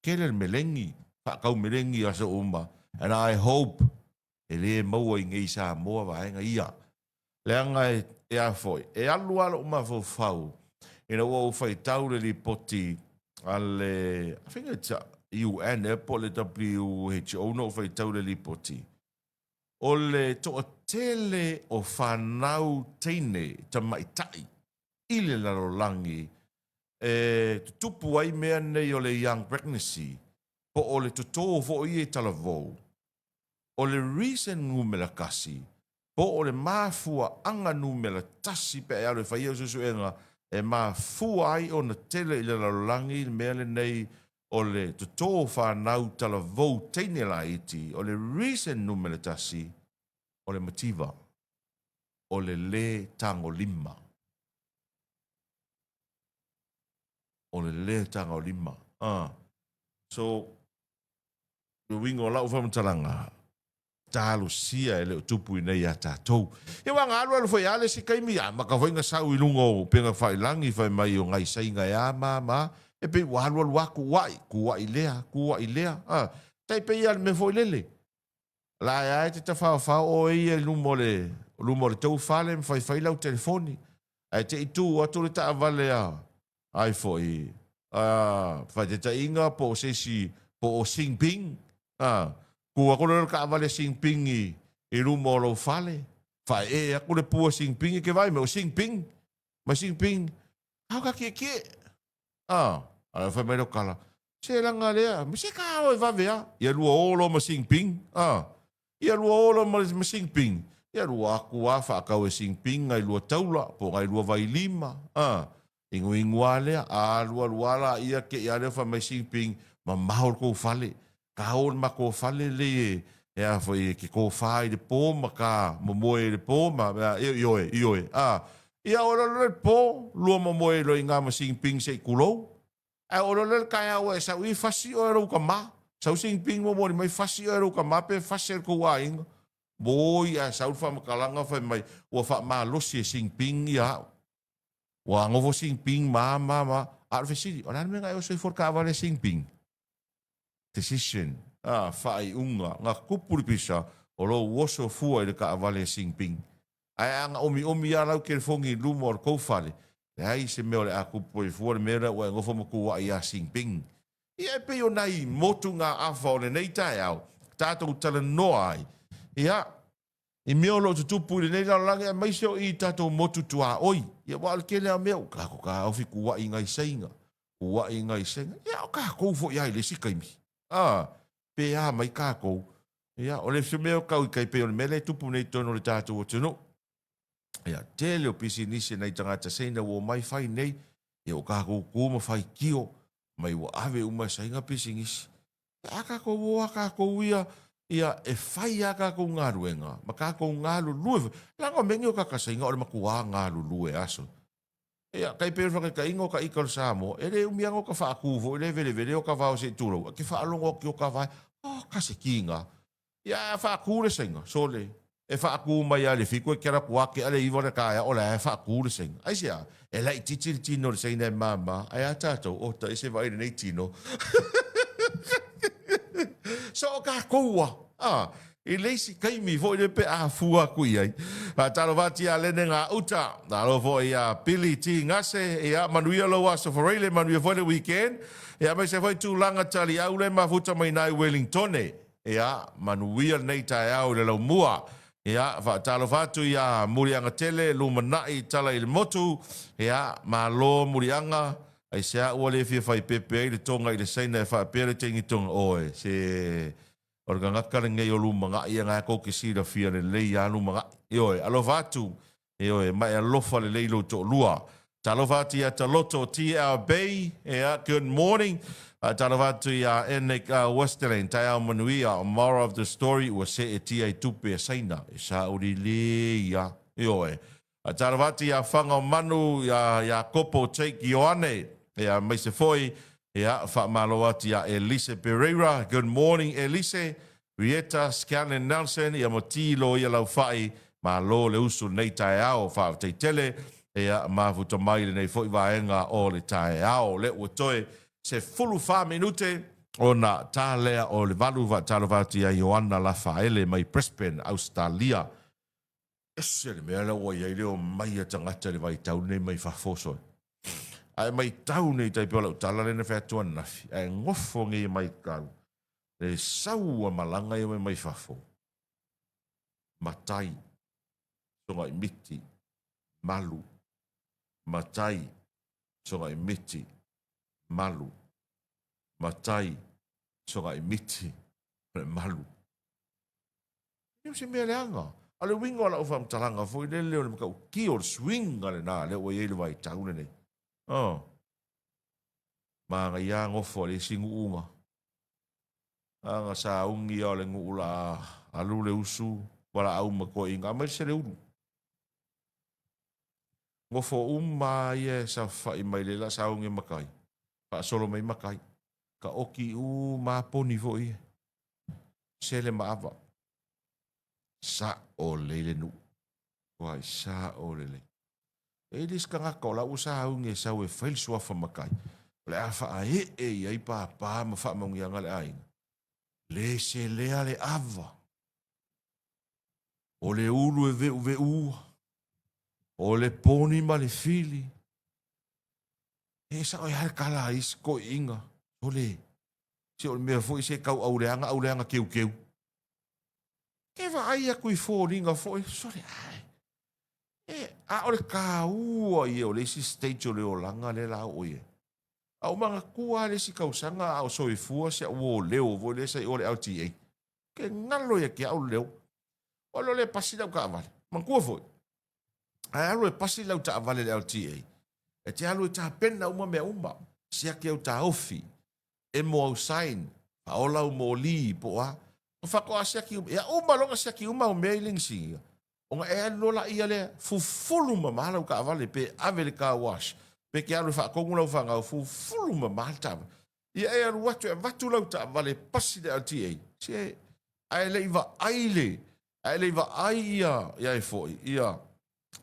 tele le melegi, faatau melegi i aso uma, and I hope. E le maua i nei i Samoa vaega ia. Leaga e a foi, e alu lava lou mafaufau ina ua ou faitau le lipoti a le, I think it's UN ea po o le WHO na ou faitau le lipoti, o le toatele o fanau teine tamaitai i le lalolagi e tutupu ai mea nei o le young pregnancy po o le toto foi ia i talavou, o le reason numera tasi po o le mafuaaga numera tasi pe a e alu e fai au suesuega e mafua ai ona tele i le lalolagi le mea lenei o le toto fanau talavou teine laiti, o le reason numera tasi o le mativa, o le le tagolima. O le le tagolima. So, le uiga o lau faamatalaga, talosia e le o tupu i nei iā tatou. Ia aua na alualu foi lava le isi taimi, amata foi na sau i luga o upega failagi fai mai o nai Saina e a ma ma, e pei ua alualu lava tuuai, tuuai lea, tuuai lea, a. Tai pei lava o le mea foi lele, la e a e te tafaofao oe ia i luma o le, luma o le tou fale ma faifai lau telefoni, ae te i tu atu le taavale a, ai foi, a, faataitaiga po o se isi, po o Xing Ping, a, tu atu lea o le taavale Xing Ping i, i luma o lou fale, faaee atu le pua Xing Ping, e te vaai mai o Xing Ping, ma Xing Ping, a o ka tietie, a, a fai mai lau tala, se laga lea, ma se ka o e vave a, ia lua o loa ma Xing Ping, a, Ia lua ola ma le Xing Ping, ia lua aku a faatau e Xing Ping ngai lua taula po ngai lua vailima, a, inu inu a lea, a lua lua la ia ke ia lea fai mai Xing Ping, mamao le kou fale, ka o le matou fale lei e, e a foi e ke kofa i le po ma ka momoe i le po ma, ioe, ioe, ioe, a, ia ola loa le po, lua momoe loa i nga ma Xing Ping se i kulou. Ae o lea le taeao ua e sau i fasi oe lou tama. Sau singping momoli mai fasi oe lou tama pe fasi e le tou aiga. Moi ae sau le faamatalaga fai mai ua faamalosi e singping ia au. Ua nofo singping ma ma ma. A o le fesili, o le a le mea na e oso ifo le taavale a singping? Decision, a, faaiuga, na tupu le pisa o lou oso fua i le taavale a singping. Ae a na omiomi lava lau telefoni i luma o le tou fale, leai se mea o le a tupu ai fua le mea lea ua e nofo ma tuuai ia Xi Jinping. Ia e pei o nai motugaafa o lenei taeao tatou talanoa ai, ia, i mea o lo o tutupu i lenei lalolagi aemaise o i i tatou motu tuaoi. Ia aua o le tele lava o mea ua tatou taofi tuuai i nai Saina, tuuai i nai Saina. Ia o tatou foi lava i le isi taimi, a, pe a mai tatou. Ia, o le mea o tau i tai pei o le mea lea e tupu nei i totonu o le tatou atunuu. Ia, tele o pisinisi nai tagata Saina ua omai fai nei, ia ua tatou tu ma faitio mai ua ave uma e Saina pisinisi. Ia, a tatou o a tatou ia, ia e fai a tatou galuega ma tatou galulue foi. Leaga o mea nei o tagata Saina o le matuā galulue aso. Ia, tai pei o le faataitaiga o ta ita o le Samoa, e le umi lava ona faatu foi lea e velevele o ta vao se i tulou, e te faalogo atu i o ta vae, oh, ka se kiga. Ia, a faatu le Saina, sole, e faatu mai lava i le fitu e te alu atu ake a le iva o le taeao o la e faatu le Saina. Aisea? E laitiiti le tino o le Saina e mama, ae a tatou, oh, ta ese vaai i lenei tino. So o tatou a, ah, I le isi taimi foi lea pe a fua atu i ai. Faatalofa atu ia Lene Gauta, malo foi ia Billy T. Gase, ia manuia lou aso Foreile, manuia foi le weekend. Ia aemaise foi tulaga taliau le mafuta mai nai Wellingtone. Ia manuia lenei taeao i le laumua. Ia faatalofa atu ia Muliagatele Lumanai Tala i le Motu. Ia malo Muliaga, aisea ua le fia fai pepe ai le Tonga i le Saina e faapea le teine Tonga, oe se O le gagaka lenei o Lumagai ia na tou te silafia lelei a Lumagai. Ioe, alofa atu, ioe, ma e alofa lelei lou toalua. Talofa atu ia Taloto TL Bay, ea, good morning. Talofa atu ia Enick Westerling, taeao manuia, moral of the story, ua seetia i tupe a Saina, e sauli le ia. Ioe. Talofa atu ia Faga o Manu, ia Iakopo Jake Ioane, ia aemaise foi, ia, faamalo atu ia Elise Pereira, good morning Elise, Rieta Scanlon Nelson, ia ma T Loia Laufai, malo le usu lenei taeao, faafetai tele, ia, mafuta mai lenei foi vaega o le taeao. O lea ua toe 14 minute. Ona ta lea o le 8 faatalofa atu ia Ioana Lafaele mai Brisbane, Ausetalia. Ese le mea lea ua i ai le omai a tagata i le vaitau lenei mai fafo soe. A e maitau nei tai pei o lau tala lea na fai atu ananafi, a e gofo nei e maitau le sau a malaga ia mai fafo, matai, sogaimiti, malu, matai, sogaimiti, malu, matai, sogaimiti, o le malu. E le o se mea leaga. A o le uiga o lau faamatalaga foi lele o le matautia o le suiga lena lea ua i ai le vaitau lenei. Oh. Manaia nofo a le isi nuuga. Aga sauni ia o le nuu la alu le usu valaau ma toeaiina aumai le seleulu. Nofo uma a ia e saofafai mai le la sauni e matai, faasolo mai matai. Taoti uma a poni foi ia. Sele ma ava. Sao lelei le nuu. Tuai sao lelei. E i le isi tagata o la ua sauni e sau e fai le suafa matai, o le a faaee i ai papa ma faamanuiaga a le aiga. Le selea le ava. O le ulu e veuveua, o le poni ma le fili. E sao e a le tala a isi toeaiina, sole, se o le mea foi se tau auleaga, auleaga keukeu. E vaai atu i foliga foi, sole, ae, e, a o le taua ia o le isi stage o le olaga lea la oo i ai. A ua manatua lava le isi tausaga a o soifua si au uo leo foi lea sa i o le LTA. Ke galo ia te au le leo. O lo le pasi lau taavale. Manatua foi, ae alu e pasi lau taavale i le LTA, e te alu e tapena uma mea uma. Siaki au taofi, emo au sign, faaola au moli po o a. Na faatoa siaki uma, ia uma loa ona siaki uma au mea i le inisinia, ona e alu loa laia lea, fufulu mama lau taavale pe ave i le car wash, pe te alu e faatonu lau fanau, fufulu mama le taavale. Ia e alu atu e avatu lau taavale e pasi le LTA, se ae le i vaai le, ae le i vaai ia, ia e foi, ia,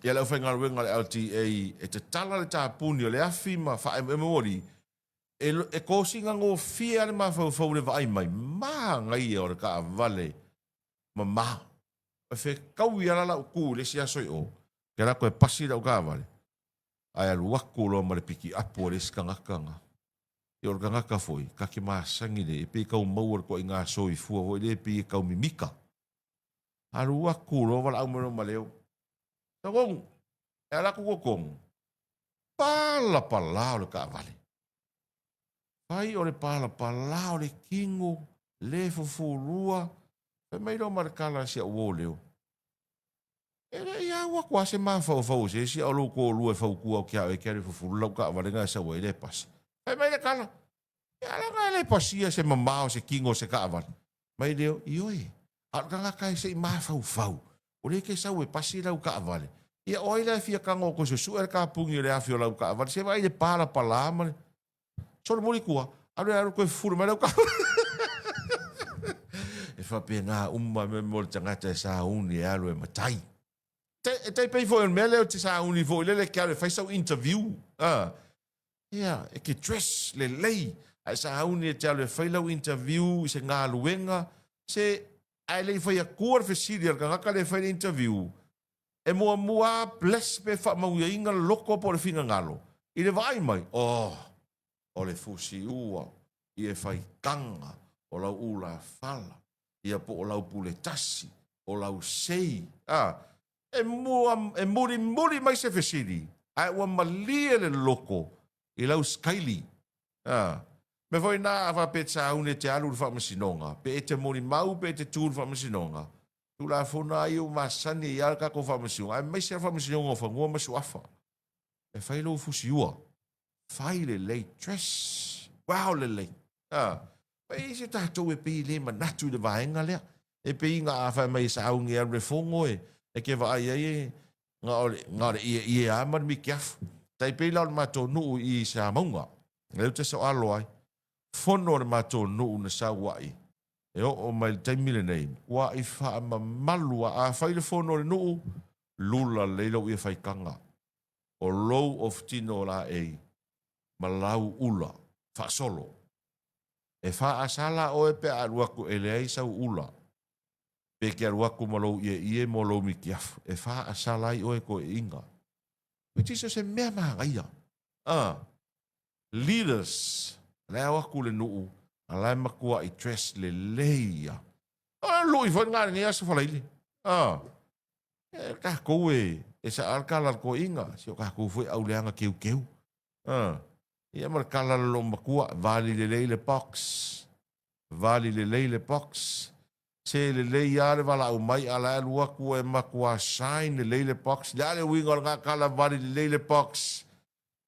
ia le aufaigaluega a le LTA e tatala le tapuni o le afi ma faaemoemo moli, e, e kosina gofie lava le mafaufau i le vaai mai, manaia o le taavale mama. E fetaui lava la lau tu i le isi aso i o, ke alu atu e pasi lau taavale, ae alu atu loa ma le pikiapu a le isi tagata na. Ia o le tagata foi, ta te masani le, e pei e tau maua le toaiga soifua foi lea e pei e tau mimita. Alu atu loa valaau mai loa ma leo, Togonu, e ala atu totonu, palapala o le taavale. Fai o le palapala o le tino, le fufulua, fai mai loa ma le tala a si au uo leo, E le i au atu lava se mafaufau o se isi a o lou toalua e fautua atu ia oe e te alu e fufulu lau taavale na e sau ai le pasi. Fai mai le tala, Ia leaga e le pasia se mamao o se tino o se taavale. Mai leo, Ioe, a o le tagata e se i mafaufau, o lea e te sau e pasi lau taavale, ia o ai la e fia tago atu e susue le kapuni o le afi o lau taavale, se vaai i le palapala ma le solomuli tua, alu e alu toe fufulu mai lau taavale. E faapena uma mea mo le tagata e sauni e alu e matai. E tai pei foi o le mea lea o te sauni foi lele e te alu e fai sau interview. Ah. Ia, e te dress lelei, ae sauni e te alu e fai lau interview i se galuega, se ae le i fai atua le fesili a le tagata lea e fai le interview, e muamua lava bless pe faamauiaina le loto po o le finagalo i le vaai mai, oh, o le fusiua i e faitaga o lau ulafala, ia po o lau pule tasi, o lau sei, a, e mua, e mulimuli mai se fesili, ae ua malie le loko i lau skaili. A, mea foi na a faapea e te sauni e te alu i le faamasinoga, pe e te molimau pe e te tu i le faamasinoga, Tulafono lava ia ua masani ai lava le tatou faamasinoga, aemaise lava le faamasinoga o fanua ma suafa. E fai lou fusiua, fai lelei, dress well lelei. A, fai ai se tatou e pei e le manatu i le vaega lea. E pei na a fai mai e sauni e alu i le fono e, e ke vaai ai e, na o le, na o le ieie lava ma le mitiafu. Tai pei la o le matou nuu i Samauga, lea ou te soalo ai, fono a le matou nuu na sau ai E oo mai le taimi lenei, ua i faamamalu a afai le fono a le nuu, lula lelei lou ia faitaga. O lou ofutino o laei ma lau ula faasolo. E faasala oe pe a alu atu e leai sau ula, pe e te alu atu ma lou ieie mo lou mitiafu, e faasala ai oe toeaiina. Which is o se mea manaia. A leaders, la e o atu le nuu, a la e matuai dress lelei ia. O le lui foi lena i lenei aso Falaile. A e tatou e e saa le tala a le toeaiina, si o tatou foi au leaga teuteu. A ia ma le tala a le loomatua, vali lelei le box, vali lelei le box. Se lelei lava le valaau mai a la e alu atu e matua shine lelei le box. Le a le uiga o lena tala vali lelei le box?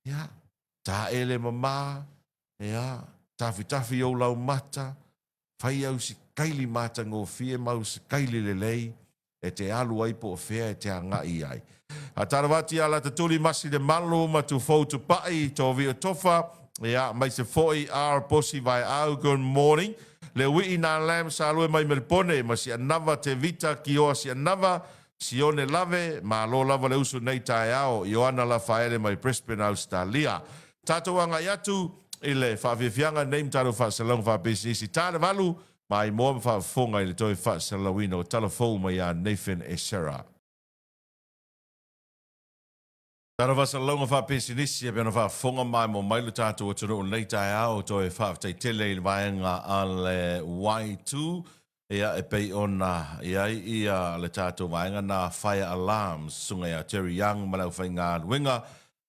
Ia, taele mama, ia, tafitafi ou laumata, Fai au sikaili matagofie ma au sikaili lelei e te alu ai po o fea e te agai i ai. A talavati ia Latatuli Masi le Malu ma Tufou Tupai Tovio Tofa ia maise foi R Posi Vaeau good morning le uii na lam Salue mai Melpone ma Sianava Tevita Kioa Sianava Sione Lave malo lava le usu nei taeao Ioana Lafaele mai Brisbane Austalia. Tatou agai atu i le faafiafiaga nei ma tatou faasalalauga faapisinisi ta le valu maimoa ma faafofoga i le toe faasalalauina o tala fou mai ia Nathan Esera. Tatou faasalalauga faapisinisi e pei ona faafofoga maimoa mai lo tatou atunuu i lenei taeao toe faafetai tele i le vaega a le Y2 ia e pei ona i ai ia le tatou vaega na Fire Alarms susuga ia Terry Young ma le aufaigaluega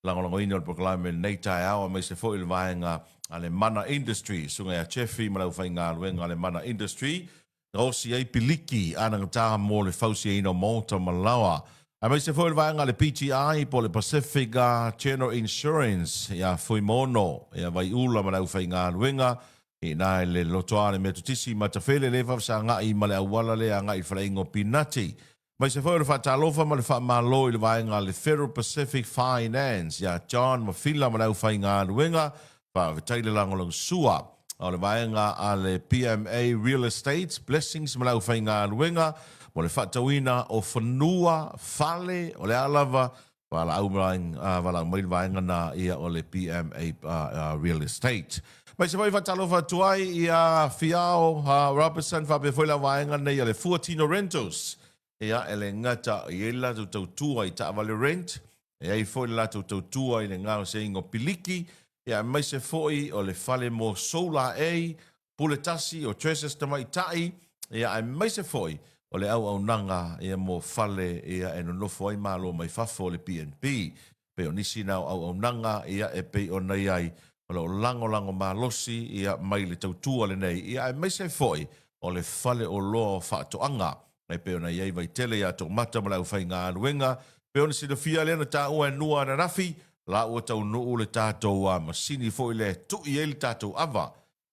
lagolagoina o le polokalame i lenei taeao aemaise foi le vaega a le Mana Industry, Susuga ia Jeffrey ma le aufaigaluega a le Mana Industry, gaosi ai piliki anagata mo le fausiaina o maota ma laoa. Aemaise foi le vaega a le PGI po o le Pacific General Insurance ia Fuimono ia Vaiula ma le aufaigaluega i ina i le lotoa le Metotisi Matafele le faafesagai ma le auala lea agai i le faleaiga o Pinati. Aemaise foi o le faatalofa ma le faamalo i le vaega a le Federal Pacific Finance ia John Mafila ma le aufaigaluega, faafetai le lagolagosua. O le vaega a le PMA Real Estate, Blessings ma le aufaigaluega mo le faatauina o fanua, fale, o le a lava valaau valaau mai le vaega na ia o le PMA Real Estate. Aemaise foi faatalofa atu ai ia Fiao Robertson faapea foi la vaega nei a le Fuatino Rentals. Ia e le gata i ai le latou tautua i taavale rent, e ai foi le latou tautua i le gaosiaiga o piliki, ia aemaise foi o le fale mo Solar A, Pule tasi o Treasures Tamaitai, ia aemaise foi o le auaunaga ia mo fale ia e nonofo ai malo mai fafo o le PNP. Pei o nisi na o auaunaga ia e pei ona i ai o lo o lagolago malosi ia mai le tautua lenei ia aemaise foi o le fale oloa o faatoaga e pei ona i ai Vaitele ia Toomata ma le aufaigaluega. Pei ona silafia lea na taua e Nua ananafi la ua taunuu le tatou masini foi lea e tui ai le tatou ava.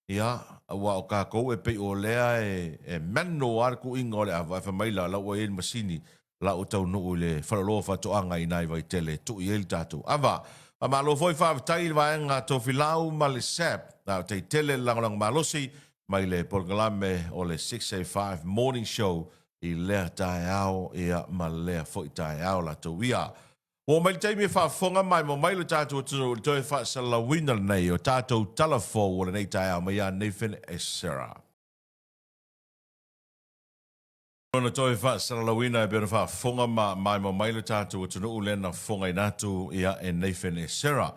Ia, aua o tatou e pei o lea e manual lava le tuuina o le ava, ae fai mai la, la ua i ai le masini, la ua taunuu i le faleoloa o faatoaga i ina i Vaitele e tui ai le tatou ava. Faamalo foi faafetai i le vaega Tofilau ma le SAP, faafetai tele le lagolago malosi mai le polokalame o le 685 Morning Show i lea taeao ia ma lea foi taeao latou ia. Ua oo mai le taimi e faafofoga maimoa mai lo tatou atunuu i le toe faasalalauina lenei o tatou tala fou o lenei taeao mai ia Nathan Esera. Ona toe faasalalauina e pei ona faafofoga ma maimoa mai lo tatou atunuu lea na fofogaina atu ia e Nathan Esera.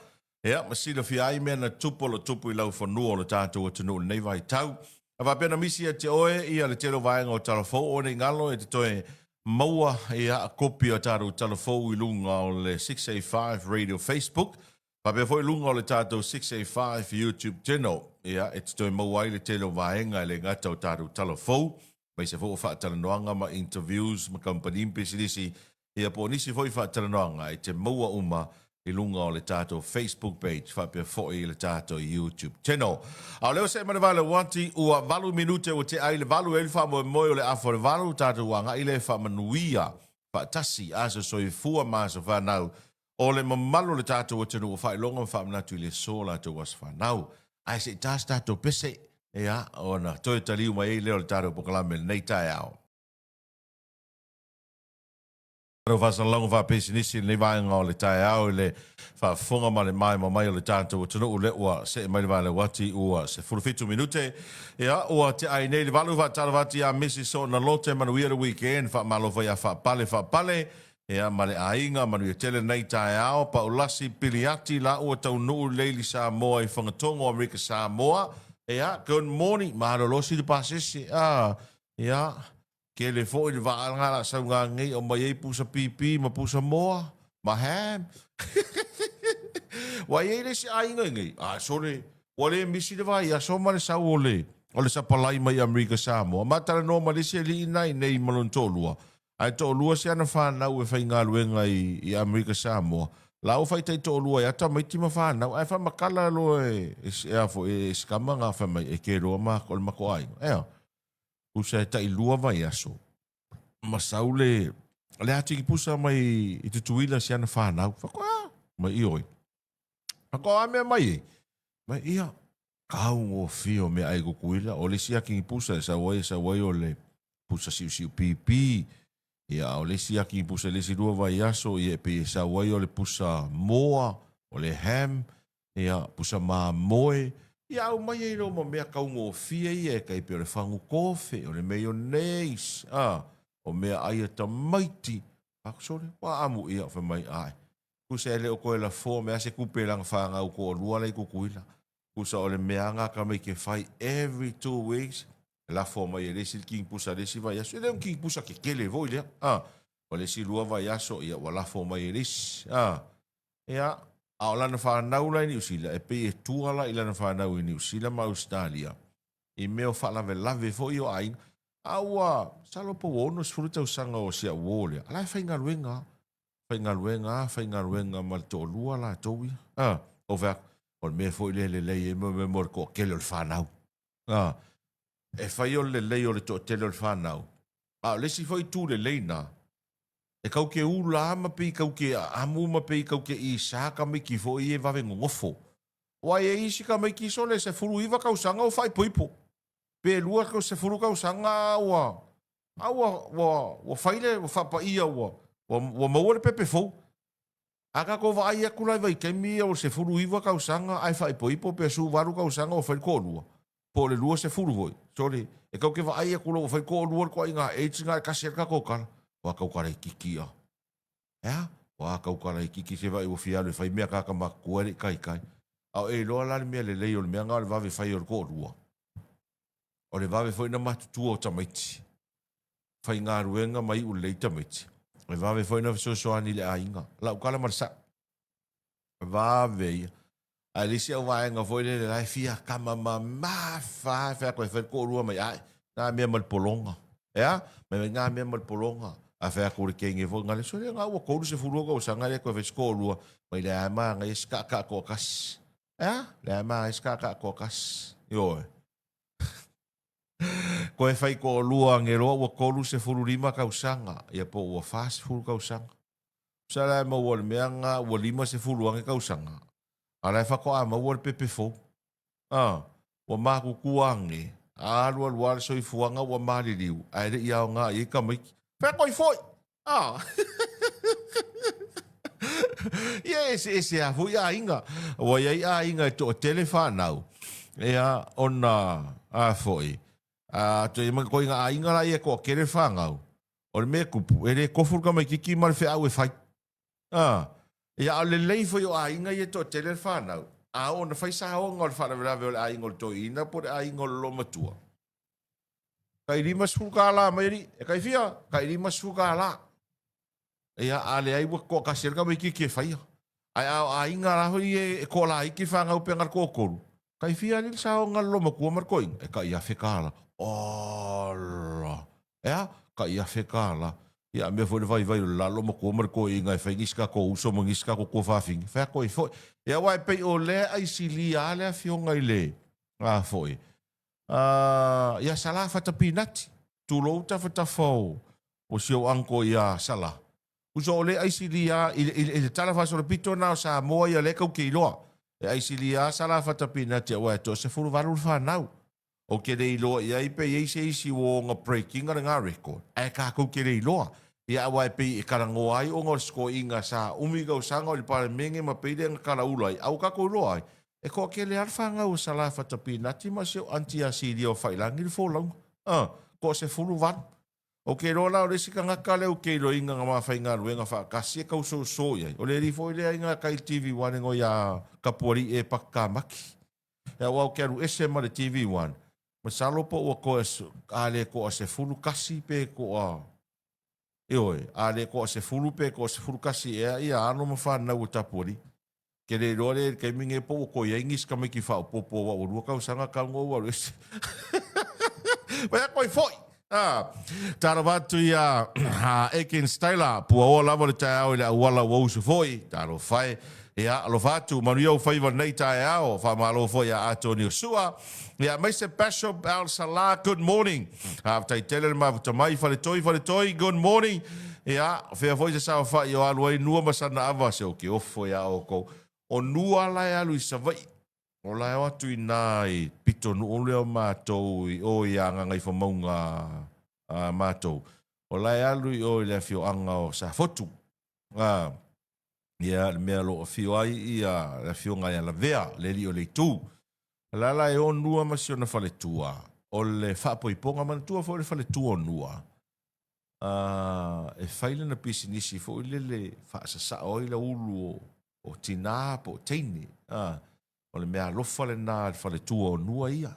Ia, ma silafia ai mea na tupu o lo o tupu i laufanua o lo tatou atunuu i lenei vaitau. A faapea na misi ia te oe ia le tele o vaega o tala fou, aua ne i galo e te toe maua ia kopi o tatou tala fou i luga o le 685 Radio Facebook, faapea foi i luga o le tatou 685 YouTube channel. Ia, e te toe maua ai le tele o vaega e le gata o tatou tala fou, aemaise foi o faatalanoaga ma interviews ma kamupani ma pisinisi ia po o nisi foi faatalanoaga e te maua uma i luga o le tatou Facebook page faapea foi i le tatou YouTube channel. A o lea ua see mai le vale uati, ua 8 minute ua tea ai le 8 e ai le faamoemoe o le afa o le 8, tatou agai lea e faamanuia faatasi aso soifua ma aso fanau o le mamalu o le tatou atunuu ua faailoga ma faamanatu i le aso o latou aso fanau. Ae se i ta se tatou pese, ia, ona toe taliu mai ai lea o le tatou polokalame i lenei taeao. Rau faasalalauga faapisinisi i lenei vaega o le taeao i le faafofoga ma le maema mai o le tatou atunuu lea ua see mai le valeuati ua 17 minute. Ia, ua te ai nei le 8 faatalofa atu ia Mrs Soona Lote, manuia le weekend, faamalo foi ia Faapale Faapale, ia ma le aiga, manuia tele lenei taeao. Paulasi Piliati la ua taunuu lelei i Samoa i Fagatogo, Amerika Samoa. Ia, good morning, malolosi le pasese. Ah, ia, Tele foi le vaa nga la sauga nei o mai ai pusa pipi ma pusa moa ma ham. Ua i ai le isi aiga i nei, a sole, ua le misi le vaiaso ma le sau o le, o le sapalai mai Amerika Samoa. Ma talanoa ma le isi alii na i nei ma lona toalua. Ae toalua si ana fanau e faigaluega i, i Amerika Samoa. La ua faitaitoalua e tamaiti ma fanau, ae faamatala loa e, e, e, a foi, e sikama nga fai mai, e ke loa ma, o le mako aiga. Ea. Pusa e tai lua vaiaso ma sau le le atigi pusa mai i Tutuila si ana whanau. Whako a, mai i oi. Whako a mea mai e. Mai ia, kau ngō whio mea ai Kukuila. O le isi akingi pusa e sau ai, e sau ai o le pusa siusiu pipi. Ia, o le isi akingi pusa i le isi lua vaiaso, ia e pei e sau ai o le pusa moa, o le ham, Ia, pusa mamoe, ia aumai ai loa ma mea taugofie ia e tai pei o le fagu kofe, o le mayonnaise, a, o meaai a tamaiti. Aku sole, ua amu ia, fai mai, ae. Tusa e le o toe lafoa mea se tupe i lana fanau toalua la i Tutuila. Tusa o le mea lava tamaiti e fai every 2 weeks, e lafo mai e le isi le kini pusa i le isi vaiaso. E le o ni kini pusa tetele foi lea, a. O le isi lua vaiaso, ia ua lafo mai e le isi, a. Ia, a o lana fanau la i Niu Sila, e pei e tua la i lana fanau i Niu Sila ma Ausetalia, i mea o faalavelave foi o aiga. A ua masalo po ua 60 tausaga o si au uo lea, a la e faigaluega lava, faigaluega lava, faigaluega ma le toalua latou ia. A, ou fai atu, o le mea foi lea e lelei ai mo le toatele o le fanau. A, e fai o le lelei o le toatele o le fanau, a o le isi foi itu lelei na, E kau ke ula ma pei kau ke amu ma pei kau ke isa tamaiti foi e vave nonofo. Aua e i ai isi tamaiti sole 19 tausaga ua faaipoipo. Pe 20 tausaga a ua a ua ua ua fai le ua faapaia ua ua maua le pepe fou. A tatou vaai atu la i vaitaimi ia ua 19 tausaga ae faaipoipo pe 18 tausaga ua fai le toalua, po o le 20 foi, sole, e tatou te vaai atu loa ua fai toalua le toaiga age lena e tasi ai le tatou tala, ua tau laitiiti a. E a? Ua tau laitiiti se vaai ua fia alu e fai mea a tagata matutua e le i taitai. A o e iloa la le mea lelei o le mea lena o le vave fai o le toalua? O le vave foi na matutua o tamaiti. Faigaluega ma iu lelei tamaiti. E vave foi na fesoasoani i le aiga. Lau tala ma le sao. Vave ia. Ae le isi au vaega foi lele la e fia kama mamafa e fai atu e fai le toalua mai ae na mea ma le pologa. E a? Mai mai na mea ma le pologa. Ae fai atu le teine foi na le sole na ua 30 tausaga le toe fai se toalua mai le a manaia se kaakaa toatasi. E a? Le a manaia se kaakaa toatasi. Ioe. Koe fai toalua ane loa ua 35 tausaga, ia po ua 40 tausaga. Tusa la e maua i le mea lena ua 50 ane tausaga, a o la e faatoa maua le pepe fou. A, ua matutua ane, a alualu lava le soifuaga ua maliliu, ae le i aoga i ai tamaiti. Fea toi foi! A! Ia e eseese lava foi aiga. Ua i ai aiga e toatele fanau, ia, ona, a foi, a, toe ma ituaiga aiga la ia e toatele fanau, O le mea e tupu, e le tofu le tamaitiiti ma le feau e fai. A, ia, a o le lelei foi o aiga ia e toatele le fanau, a oo ina fai saoga o le faalavelave o le aiga o le toeaina po o le aiga o le loomatua, tai $50 mai alii, e tai fia? Tai $50. Ia, a leai ua toatasi ai le tamaitiiti e faia. Ae a o aiga la foi e toalaiti fanau pe na o le toatolu, tai fia alii le saoga a le loomatua ma le toeaina? E tai $1,000. Ola! E a? Tai $1,000. Ia, a mea foi le vaivai o le la loomatua ma le toeaina e fai nisi tatou uso ma nisi tatou tuafafine, fai atu ai foi. Ia, aua e pei o lea e aisilia lava le afioga i le, a foi, a, ia Sala Fata Pinati, tulou tafatafa o si ou uncle ia Sala. Uso o lea e aisilia i, i, i le tala faasolopito lena o Samoa ia lea e tau te iloa. E aisilia lava Sala Fata Pinati aua e toa-18 le fanau. Ou te le iloa i ai pe i ai se isi ua ona break ina lena record, ae tatou te le iloa. Ia aua e pei e talanoa ai ona o le sikoiga sa umi tausaga o i le Palemene ma pei lea na talaula ai, a ua tatou iloa ai, e toatele lava le fanau a Salafata Pinati ma si ou aunty ia Silia o Failagi le folauga. Uh, toa 18. Ou te iloa la o le isi tagata lea ou te iloaina na ma faigaluega faatasi e tau soso i ai, o le alii foi lea i gatai i le TV1 e igoa ia Tapualii Epati Tamaki. Ia aua ou te alu ese ma le TV1, masalo po ua toe, a le toa 11 pe toa, ioe, a le toa 10 pe toa 11 ea ia alo ma fanau a Tapualii. Ke le iloa lea i le taimi nei po ua toe i ai nisi tamaiti faaopoopo aua ua lua tausaga talu ona ou alu ese. Mai a toe foi. Ah, talofa atu ia Akins Taylor, puaoa lava le taeao i le auala ua usu foi. Talofa e. Ia, alofa atu, manuia ou faiva nei taeao. Faamalo foi ia Atonio Sua. Ia, aemaise Bishop Al Salah, good morning. Faafetai tele le mafuta mai, Faletoi, Faletoi, good morning. Ia, fea foi se saofai o alu ai Nua ma sana ava, se o ke ofo iā oukou. O Nua la e alu i Savaii. O la e o atu i nā i pitonuu lea o matou i o i Gagaifomauga a matou. O la e alu i o i le afioaga o Safotu. A, ia, le mea o lo o afio ai ia le afioga ia Lavea, le alii o le itu. O la la e o Nua ma si ona faletua, o le faapoipoga, manatua foi o le faletua o Nua, e fai lana pisinisi foi lele faasasao ai le ulu o tinā po o teine. O le mea alofa lena a le faletua o Nua ia.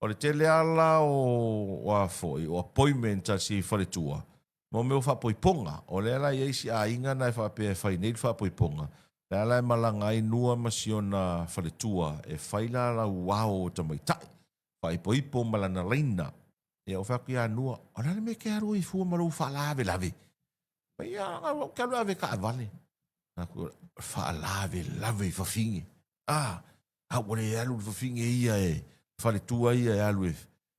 O le tele lava la o a foi, o appointment a si faletua, mo mea o faapoipoga. O lea la e i ai si aiga na e faapea e fai nei le faapoipoga, lea la e malaga ai Nua ma si ona faletua e fai la lau ao o tamaitai, faaipoipo ma lana laina. Ia ou fai atu ia Nua, o le a le mea e te alu ai fua ma lou faalavelave? Mai ia, ou te alu e ave taavale. Aku, faalavelave i fafine. Ah, a ua le alu le fafine ia e faletua ia e alu e,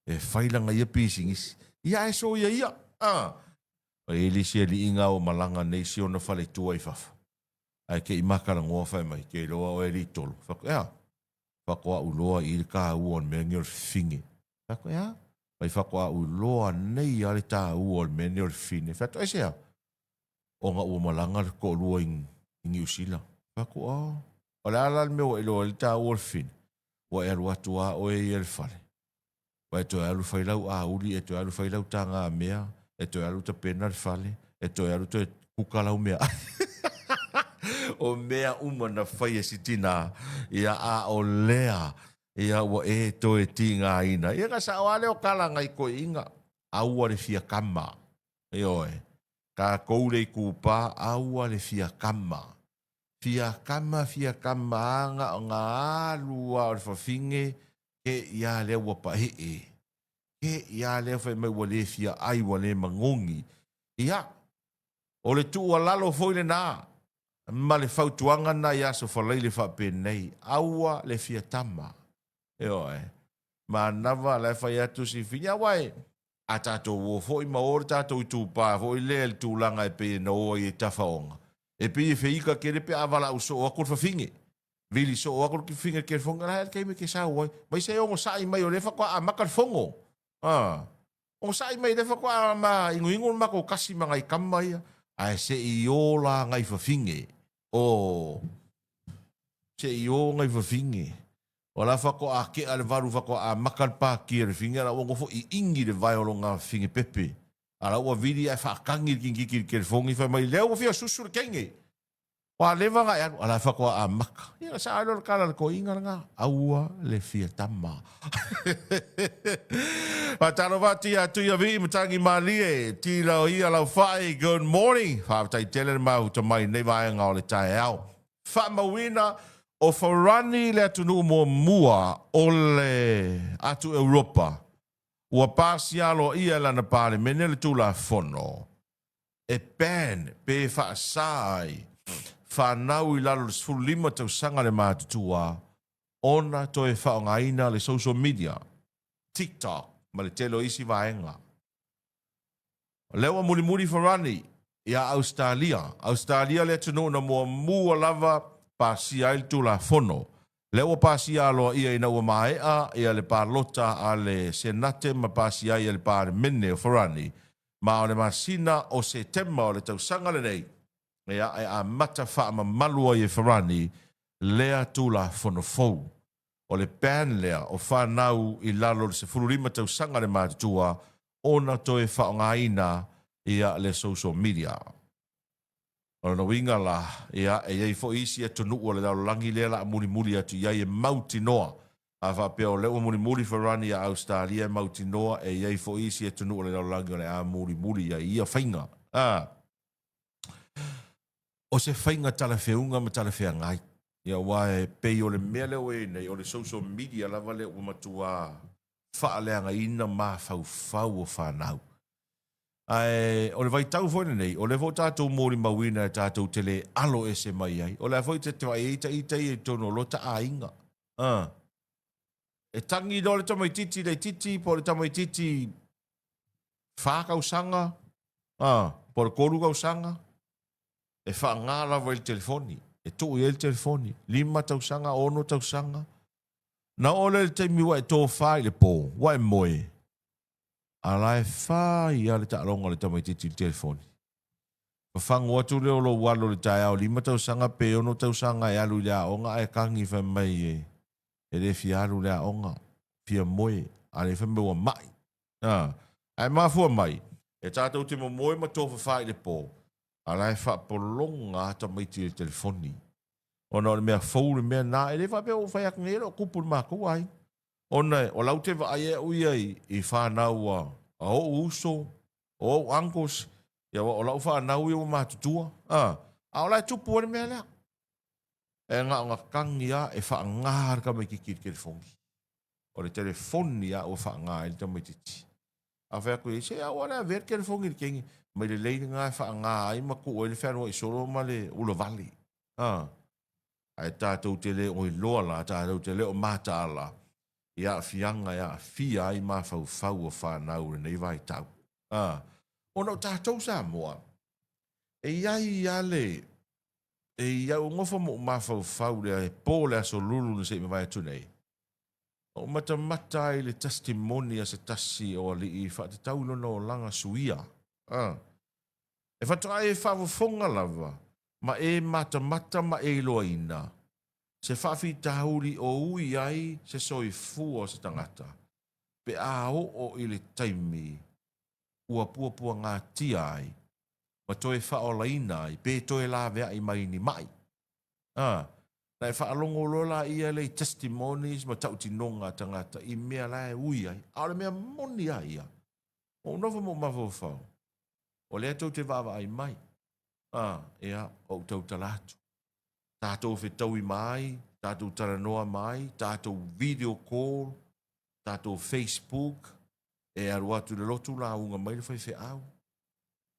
e fai lana ia pisinisi. Ia ae soia ia. Ah, e le isi aliiga o malaga nei si ona faletua i fafo. Ae te i matalanoa fai mai, te iloa oe alii Tolo. Fai atu, ea, faatoa iloa i le taua o le mea nei o le fafine. Fai atu, ea, mai faatoa ou iloa nei lava le taua o le mea nei o le fafine. Fai atu, aisea? Ona ua malaga le toalua i Niu Sila. Fai atu, oh. O le a la le mea ua e iloa ai le taua o le fafine? Ua e alu atu lava oe ia i le fale. Ua e toe alu fai lau auli, e toe alu fai lau tagamea, e toe alu tapena le fale, e toe alu toe kuka lau meaai. O mea uma na fai e si tinā, ia a o lea, ia ua e toe tigaina. Ia na sao lava lea o tala a nai toeaiina, aua le fia kama. Ioe, tatou le itupa, aua le fia kama. Fia kama, fia kama a na o na alu lava o le fafine, ke ia lea ua paee. Ke ia lea fai mai ua le fia ai, ua le manogi. Ia, o le tuualalo foi lena ma le fautuaga na i Aso Faraile faapenei, aua le fia tama. Ioe. Manava la e fai atu si fili, aua e, a tatou o foi ma o le tatou itupa foi lea i le tulaga e pei ona o ai e tafaoga, e pei e feika tele pe a valaau soo atu le fafine. Vili soo atu le fafine i le telefoni, la e le taimi e te sau ai. Mai se onosai mai o lea faatoa amata le fono. A. Onosai mai lea faatoa ma inuinu le matou kasi ma nai tama ia. Ae se i o la nai fafine. O. Se i o nai fafine. O la faatoa tea le valu faatoa amata le pati a le fafine, a la ua nofo iini le vae o lona fafine pepe. A la ua vili ae faatagi le kinititi i le telefoni fai mai, lea ua fia susu le teine. Ua leva ona e alu, a la e faatoa amata. Ia, sa ai loa le tala a le toeaina lena, aua le fia tama. Faatalofa atu ia Tuiavii Matagi Malie, tila o ia Laufai, good morning. Faafetai tele le mafuta mai i lenei vaega o le taeao. Faamauina, o Farani le atunuu muamua o le atu Europa ua pasia aloaia e lana Palemene le Tulafono e ban pe faasa ai fanau i lalo o le 15 tausaga le matutua ona toe faaaogaina le social media, TikTok ma le tele o isi vaega. O lea ua mulimuli Farani ia Ausetalia. Ausetalia le atunuu na muamua lava pasia ai le Tulafono. Lea ua pasia aloaia ina ua maea ia le palota a le Senate ma pasia ai e le Palemene o Farani. Ma o le masina o Setema o le tausaga lenei, ia, e amata faamamalu ai e Farani lea Tulafono fou. O le ban lea o fanau i lalo o le 15 tausaga le matutua ona toe faaaogaina ia le social media. O lona uiga la, ia, e i ai foi isi atunuu o le lalolagi lea o le a mulimuli atu i ai e mautinoa. A faapea o lea ua mulimuli Farani ia Ausetalia e mautinoa e i ai foi isi atunuu o le lalolagi o le a mulimuli i ai i ia faiga. A. O se faiga talafeuga ma talafeagai. Ia aua e pei o le mea lea ua i ai nei, o le social media lava lea ua matua faaleagaina mafaufau o fanau. Ae o le vaitau foi lenei, o lea foi ua tatou molimauina e tatou te le alo ese mai ai. O le a foi e te vaai ai ita ia i totonu o lota aiga. A. E tagi loa le tamaitiiti laitiiti po o le tamaitiiti fa tausaga, a, po o le 3 tausaga, e faaaga lava i le telefoni, e tuu i ai le telefoni, 5 tausaga, 6 tausaga. Na oo lea i le taimi ua e tofa i le po, ua e moe, a la e fai lava le taaloga a le tamaitiiti i le telefoni. Fafagu atu lea o lou alo i le taeao 5 tausaga pe 6 tausaga e alu i le aoga ae tagi fai mai e le fia alu i le aoga, fia moe, a le fai mai ua mai. A, ae mafua mai, e tatou te momoe ma tofafa i le po, a la e faapologa lava tamaiti i le telefoni. Ona o le mea fou le mea lena. E le faapea ua ou fai atu nei e le o tupu i le matou aiga. Ona o la ou te vaai au ia i fanau a ou uso, o ou uncles, ia o lau fanau ia ua matutua. A, a o la e tupu ai le mea lea. E na ona tagi lava e faaaga le tamaitiiti i le telefoni. O le telefoni lava ua faaaga ai le tamaitiiti. A fai atu i ai, se aua le avea le telefoni i le teine, mai lelei lena e faaaga ai ma tuu ai le fealuai solo ma le ulavale. A. Ae tatou te le o iloa la, tatou te le o mataala i aafiaga e aafia ai mafaufau o fanau i lenei vaitau. A. Ona o tatou Samoa, e i ai lava le, e i ai, ua nofo ma ou mafaufau i le po o le Aso Lulu na se i mavae atu nei, Na ou matamata ai i le testimony a se tasi o alii faatatau i lona olaga suia. A. E faatoa e faafofoga lava ma e matamata ma e iloaina se faafitauli o ui ai se soifua o se tagata pe a oo i le taimi ua puapuagatia ai ma toe faaolaina ai pe toe laveai mai ni mai. A, na e faalogo loa laia lea i testimonies ma tautinoga a tagata i mea la e ui ai. A o le mea moni lava ia, ua ou nofo ma ou mafaufau, o lea tou te vaavaai mai, a, ia, ou tautala atu. Tatou fetaui mai, tatou talanoa mai, tatou video call, tatou Facebook, e alu atu i le lotu lauga mai le faifeau.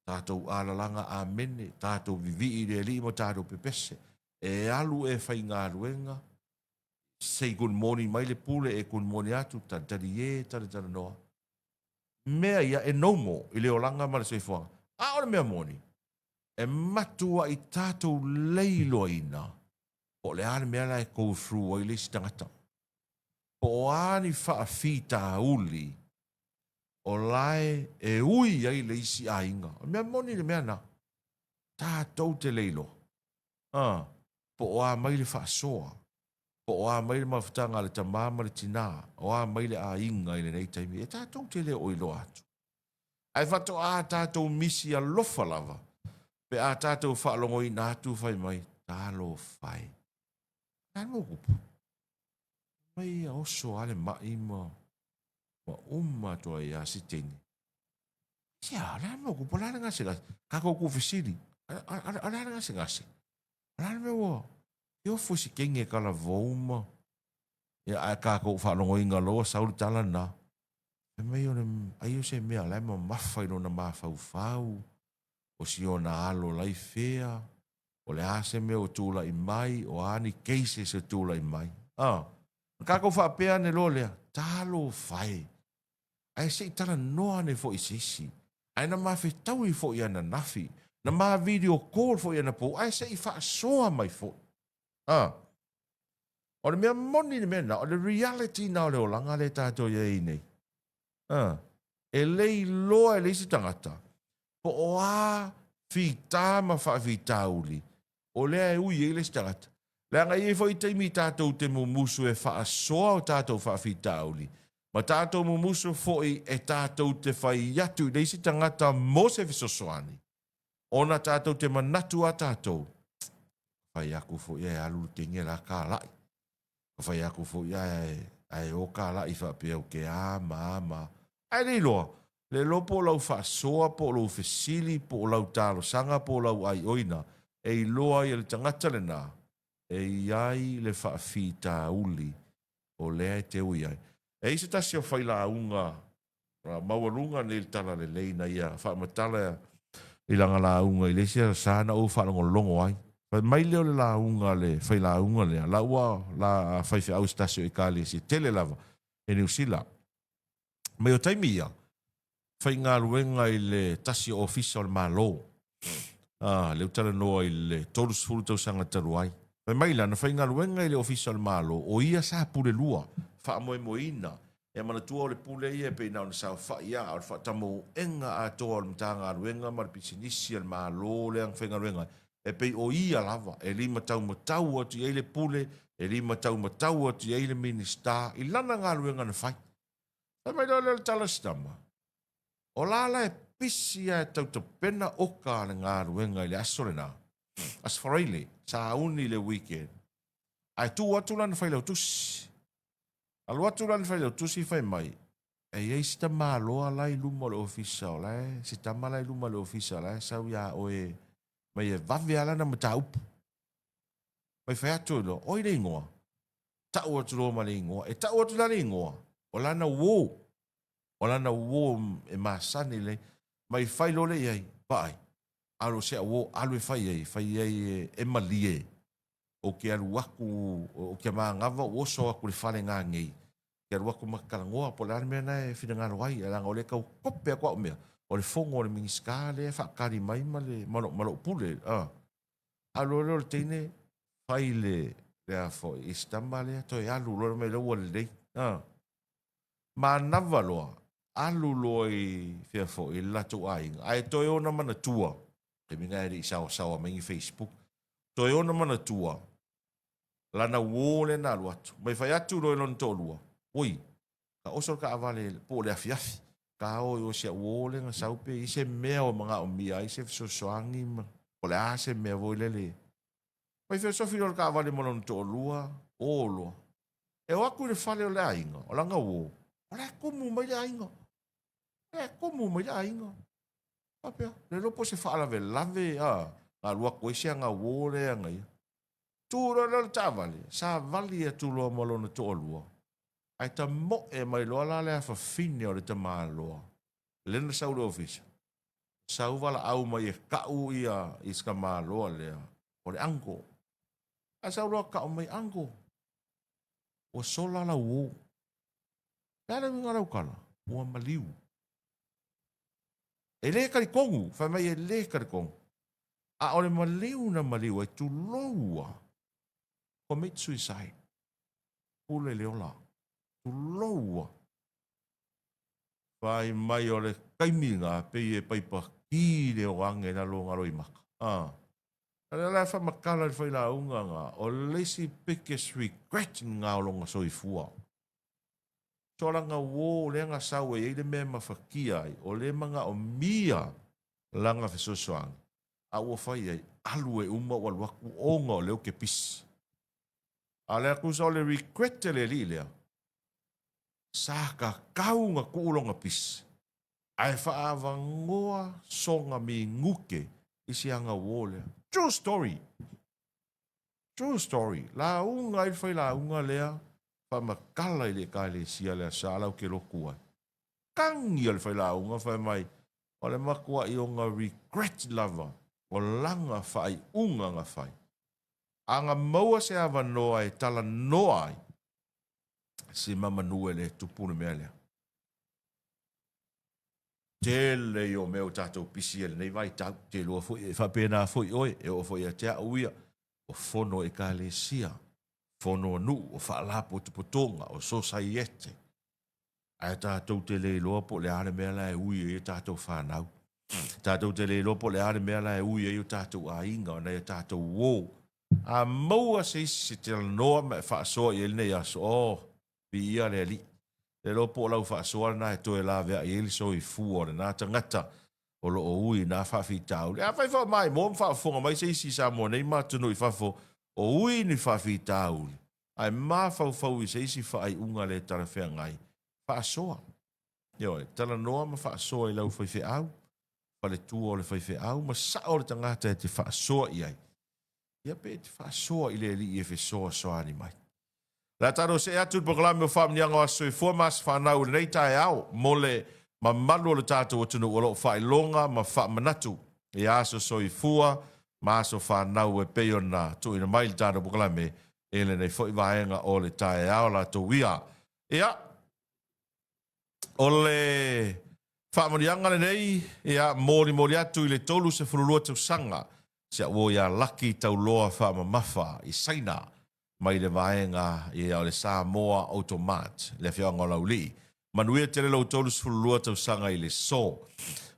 Tatou alalaga amene, tatou vivii i le Alii ma tatou pepese. E alu e faigaluega, say good morning mai le pule, e good morning atu, talitali e, talatalanoa. Mea ia e normal i le olaga ma le soifuaga. A o le mea moni, e matuai tatou leiloaina po o le a le mea la e go through ai le isi tagata. Po o a ni faafitauli o lae e ui ai le isi aiga. O le mea moni le mea na. Tatou te le iloa. A, po o a mai le faasoa, po o a mai le mafutaga a le tama ma le tina, o a mai le aiga i lenei taimi, e tatou te le o iloa atu. Ae faatoa tatou misi alofa lava pe a tatou faalogoina atu fai mai, Talofa e. O le a le mea ua tupu? Mai ia oso lava le mai ma Ua uma atu ai lava si teine. Sia, o le a le mea ua tupu? O le a le gasegase? Tatou tuufesili, o le a le gasegase? O le a le mea ua ofo i si teine e talavou ma... Ia, ae tatou faalogoina loa sau le tala lena. Fai mai o le, ai o se mea o la e mamafa i lona mafaufau, o si ona alo la i fea, o le a se mea ua tulai mai, o a ni cases e tulai mai. A, na tatou faapea ane loa lea, talofa e, ae se i talanoa ane foi i se isi. Ae na ma fetaui foi ananafi, na ma video call foi anapo, ae se i faasoa mai foi. A, o le mea moni le mea lena, o le reality lena o le olaga lea tatou i ai nei. A, e le iloa e le isi tagata. Po o a fita ma faafitauli o lea e ui ai le isi tagata. Leaga e i ai foi taimi tatou te mumusu e faasoa o tatou faafitauli, ma tatou mumusu foi e tatou te fai atu i le isi tagata mo se fesoasoani, ona tatou te manatu a tatou, ka fai aku foi ae alu le teine la kalai. Ka fai aku foi ae ae o kalai faapea ou te a ma a ma a. Ae le iloa, le iloa po o lau faasoa po o lou fesili po o lau talosaga po o lau aioina e iloa ai e le tagata lena e i ai le faafitauli o lea e te ui ai. E i ai se tasi o failauga maualuga nei le talalelei na ia faamatala i lana lauga i le isi sa na ou faalogologo ai. Fai mai lea o le lauga a le failauga lea, la ua la faifeau i se tasi o Ekalesia tele lava i Niu Sila. Mai o taimi ia, faigaluega i le tasi o ofisa o le Malo. Ah, lea ou talanoa i le 30 tausaga talu ai. Fai mai la, na faigaluega i le ofisa o le Malo, o ia sa pule lua, faamoemoeina. Ia manatua o le pule ia e pei na ona saofai lava, a o le faatamoega atoa o le Matagaluega ma le pisinisi a le Malo lea na faigaluega ai, e pei o ia lava e limataumatau atu i ai le pule, e limataumatau atu i ai le Minisita i lana galuega na fai. Fai mai loa lea o le tala a si tama, O la la e pisi lava e tautapena oka a le galuega i le aso lena, Aso Faraile, sauni i le weekend, ae tu atu lana failautusi. Alu atu lana failautusi fai mai, e i ai si tamaloa la i luma o le ofisa, o la e, si tama la i luma o le ofisa, o la e sau iā oe mai e vave lava lana mataupu. Mai fai atu ai loa, oi le igoa, tau atu loa ma le igoa. E tau atu la le igoa, o lana uō, o lana uō e masani lelei. Mai fai loa lea i ai, vaai, alu o si au uō, alu e fai ai, fai ai e malie, ou te alu aku, ou te manava ou oso aku i le fale gagei, te alu aku ma talanoa po o le a le mea lena e finagalo ai, leaga o lea e tau kope atu au mea, o le fono a le Minisita lea e faatali mai ma le, ma lou pule. Alu loa lea o le teine fai le, le a foi, i si tama lea toe alu loa mai lea ua lelei. Manava loa, alu loa i fea foi, i le latou aiga, ae toe ona manatua, taimi lena e le i saoasaoa mai ni Facebook, toe ona manatua lana uō lea na alu atu. Mai fai atu loa i lona toalua, Oi, ka oso le taavale po o le afiafi, ka o i o si au uō lea na sau pe i ai se mea o manaomia ai se fesoasoani ma po o le a se mea foi lele. Mai feosofi loa le taavale ma lona toalua, o loa. E o atu i le fale o le aiga, o lana uō, o la e tumu mai le aiga. O la e tumu mai le aiga. Faapea, le iloa po o se faalavelave a, na alu atu ai si ana uō lea na ia. Tu loa lea o le taavale, savali atu loa ma lona toalua, ae tamoe mai loa la le afafine o le tamaloa, lea na sau i le ofisa, sau valaau mai e kau ia i si tamaloa lea, o le uncle. Ae sau loa kau mai, uncle, ua sola lau uō. O le a le uiga o lau tala? Ua maliu. E le talitonu, fai mai e le talitonu. A o le maliu na maliu ai, tulou lava, commit suicide. Pule le ola. Tulou lava. Fai mai o le taimi lena, pei e paipaki le oage i lalo o ona loimata. A. A lea la e faamatala i le failauga lena, o le isi biggest regret lena o lona soifua. Tolaga uō lea na sau e i ai le mea e mafatia ai, o lea e manaomia lana fesoasoani, a ua fai ai, alu e uma ou alu atu ona o lea ou te pisi. A o le tusa o le regret a le alii lea, sa tatau ona tuu lona pisi, ae faaavanoa sona minute i si ana uō lea. True story! True story. Lauga ai le failauga lea faamatala i le Ekalesia le Asa la ou te lotu ai. Tagi a le failauga fai mai, o le matuai ona regret lava o lana faaiuga na fai. A na maua se avanoa e talanoa ai, si mamanu e le tupu le mea lea. Tele ia o mea ua tatou pisi ai i lenei vaitau, te iloa foi e faapena foi oe, e oo foi ia te au ia, o fono a Ekalesia, fono a nuu, o faalapotopotoga, o sosaiete, ae tatou te le iloa po o le a le mea la e ui ai a tatou fanau. Tatou te le iloa po o le a le mea la e ui ai o tatou aiga, o nai o tatou uo. A maua se isi e talanoa ma e faasoa i ai lenei aso, oh, viia le Alii. Le iloa po o lau faasoa lena e toe laveai ai le soifua o lena tagata o lo o ui i na faafitauli. Afai foi o maimoa ma faafofoga mai se isi i Samoa nei ma atunuu i fafo o ui ni faafitauli, ae mafaufau i se isi faaiuga le talafeagai, faasoa. Ioe, talanoa ma faasoa i lau faifeau, faletua o le faifeau ma sao le tagata e te faasoa i ai. Ia pe e te faasoa i le Alii e fesoasoani mai. O le a tatou see atu i le polokalame o Faamanuiaga o Aso Soifua ma Aso Fanau i lenei taeao mo le mamalu o le tatou atunuu o lo o faailoga ma faamanatu i aso soifua ma aso fanau e pei ona tuuina mai i le tatou polokalame i lenei foi vaega o le taeao latou ia. Ia, O le faamanuiaga lenei, ia, molimoli atu i le 32 tausaga si au uo ia Laki Tauloa Faamamafa i Saina mai le vaega ia o le Samoa Auto Mart, le afioaga o Laulii. Manuia tele lou 32 tausaga i le so.